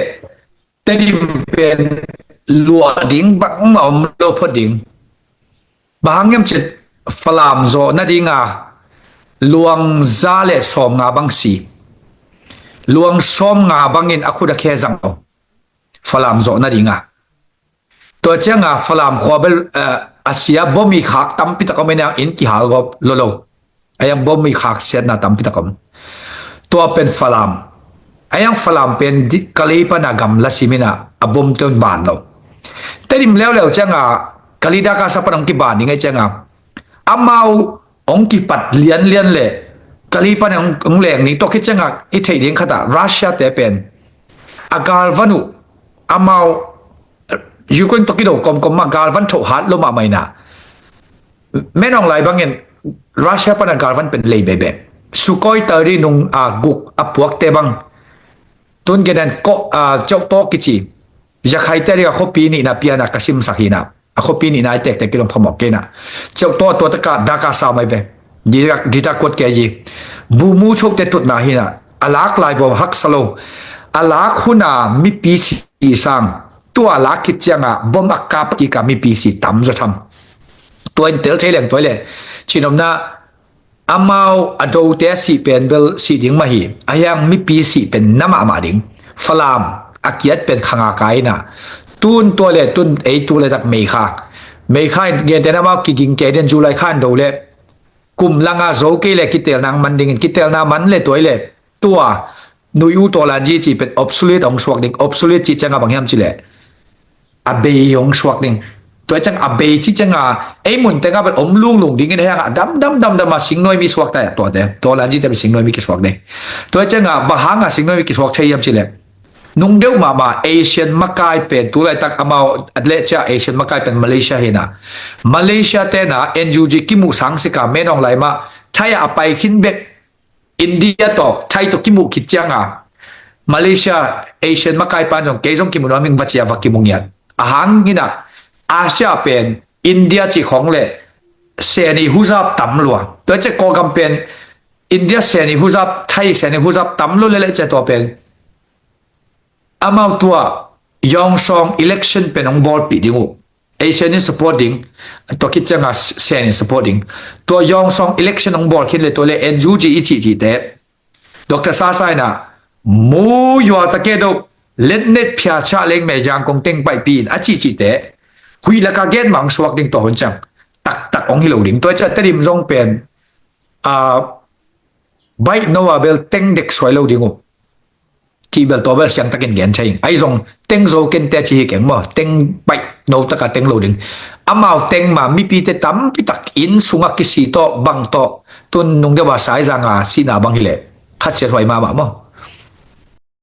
Tedim pen luah ding bangmah om lo phot ding. Bang hang hiam cih Falam zawh nadinga luang za le sawm nga bang si. Luang sawm nga bangin a khut a khe zang lo. Falam zawh nadinga. Tua cianga Falam khua bel, eh, a sia bom i khak tampi tak om ina in kihal gawp lo lo. A yang bom i khak siatna tampi tak om. Tua pen Falam. A yang Falam pen di-, Kalay pana gamla simina a bom te un ban lo. Tedim leuleu cianga Kalay dak a sa pan hong kiban ding ai cianga. Amau hong kipat lianlian le Kalay pana hong, hong leng ding tua khit cianga i theih ding khata Russia te pen. A galvan uh amau Ukraine tawh kido kawmkawm mah galvan thoh hat lo mahmah ina. Menawng lai bangin Russia pana galvan pen lei bebe. Sukhoi thirty nung a guk a puakte bang. Tun genan ko a ceuhtawk kici. Zakhaite ding a khuapi nihna piana ka simsak hi na. A khuapi nihna i tektek kei zong phamawh kei na. Ceuh tua tua taka daka sa mai ve. Dita kuat kei hi. Bumu chote tutna hi na. A lak lai vua haksa lo. A lak huna mipi si sang. Tua lak khit cianga bom a kap kika mipi si tam zaw tham. Tua in tel thei leng tua le. Cinomna amau a dote a sih pen bel sih ding mah hi. A hiang mipi sih pen na mahmah ding. Falam a kiat pen khanga kaina. Tun tua le tun ei tu le tak Meikha. Meikha in gente na amau kiging kei den July khan do le. Kum langa zo kei le kitelna man dingin kitelna man le tua le. Tua nui u tawlanji ci pen obsolete hong suak ding. Obsolete ci cianga bang hiam ci le. A bei hong suak ding. Tua ciang a bei ci cianga ei mun tenga pen om lunglung dingin a hianga dam dam dam dam a singnuai mi suak ta tuate. Tawlanji te pen singnuai mi kisuak ding. Tua cianga bang hanga singnuai mi kisuak thei hiam ci le. Nung deuh mahmah Asian makai pen tulaitak amau a lehcia Asian makai pen Malaysia hi na. Malaysia tena N U G kimuh sangsika menawng lai mah Thai a pai khin bek India tawh Thai tawh kimuh khit cianga Malaysia Asian makai pan zong kei zong kimuh nuam ing va cia va kimuh ngiat. A hang hina Asia pen India cih khong le seni huzap tam lua. Tua ciang Kawlgam pen India seni huzap Thai seni huzap tam lua le le cia tua pen amau tua Yongsong election pen hong bawlpih ding uh. Asian in support ding, tua khit cianga Sen in support ding. Tua Yongsong election hong bawl khin le tua le N U G i cihcihte. Doctor Sasa ina mu yua ta ke do letnet phia cha leng me Yangon teng paihpih in a cihcihte. Huih laka gen mang suak ding tua hun ciang. Taktak hong hi lo ding. Tua ciang Tedim zong pen a baih no a bel teng dek suai lo ding uh. Cih bel tua bel siangtakin gen thei ing. Ahi zong teng zo kente ci hi keng maw. Teng baih no taka teng lo ding. Amau teng ma mipite tampi tak inn sunga kisi tawh bang tawh tun nung deuh a saizanga sihna bang hileh khatsiat huai mahmah maw.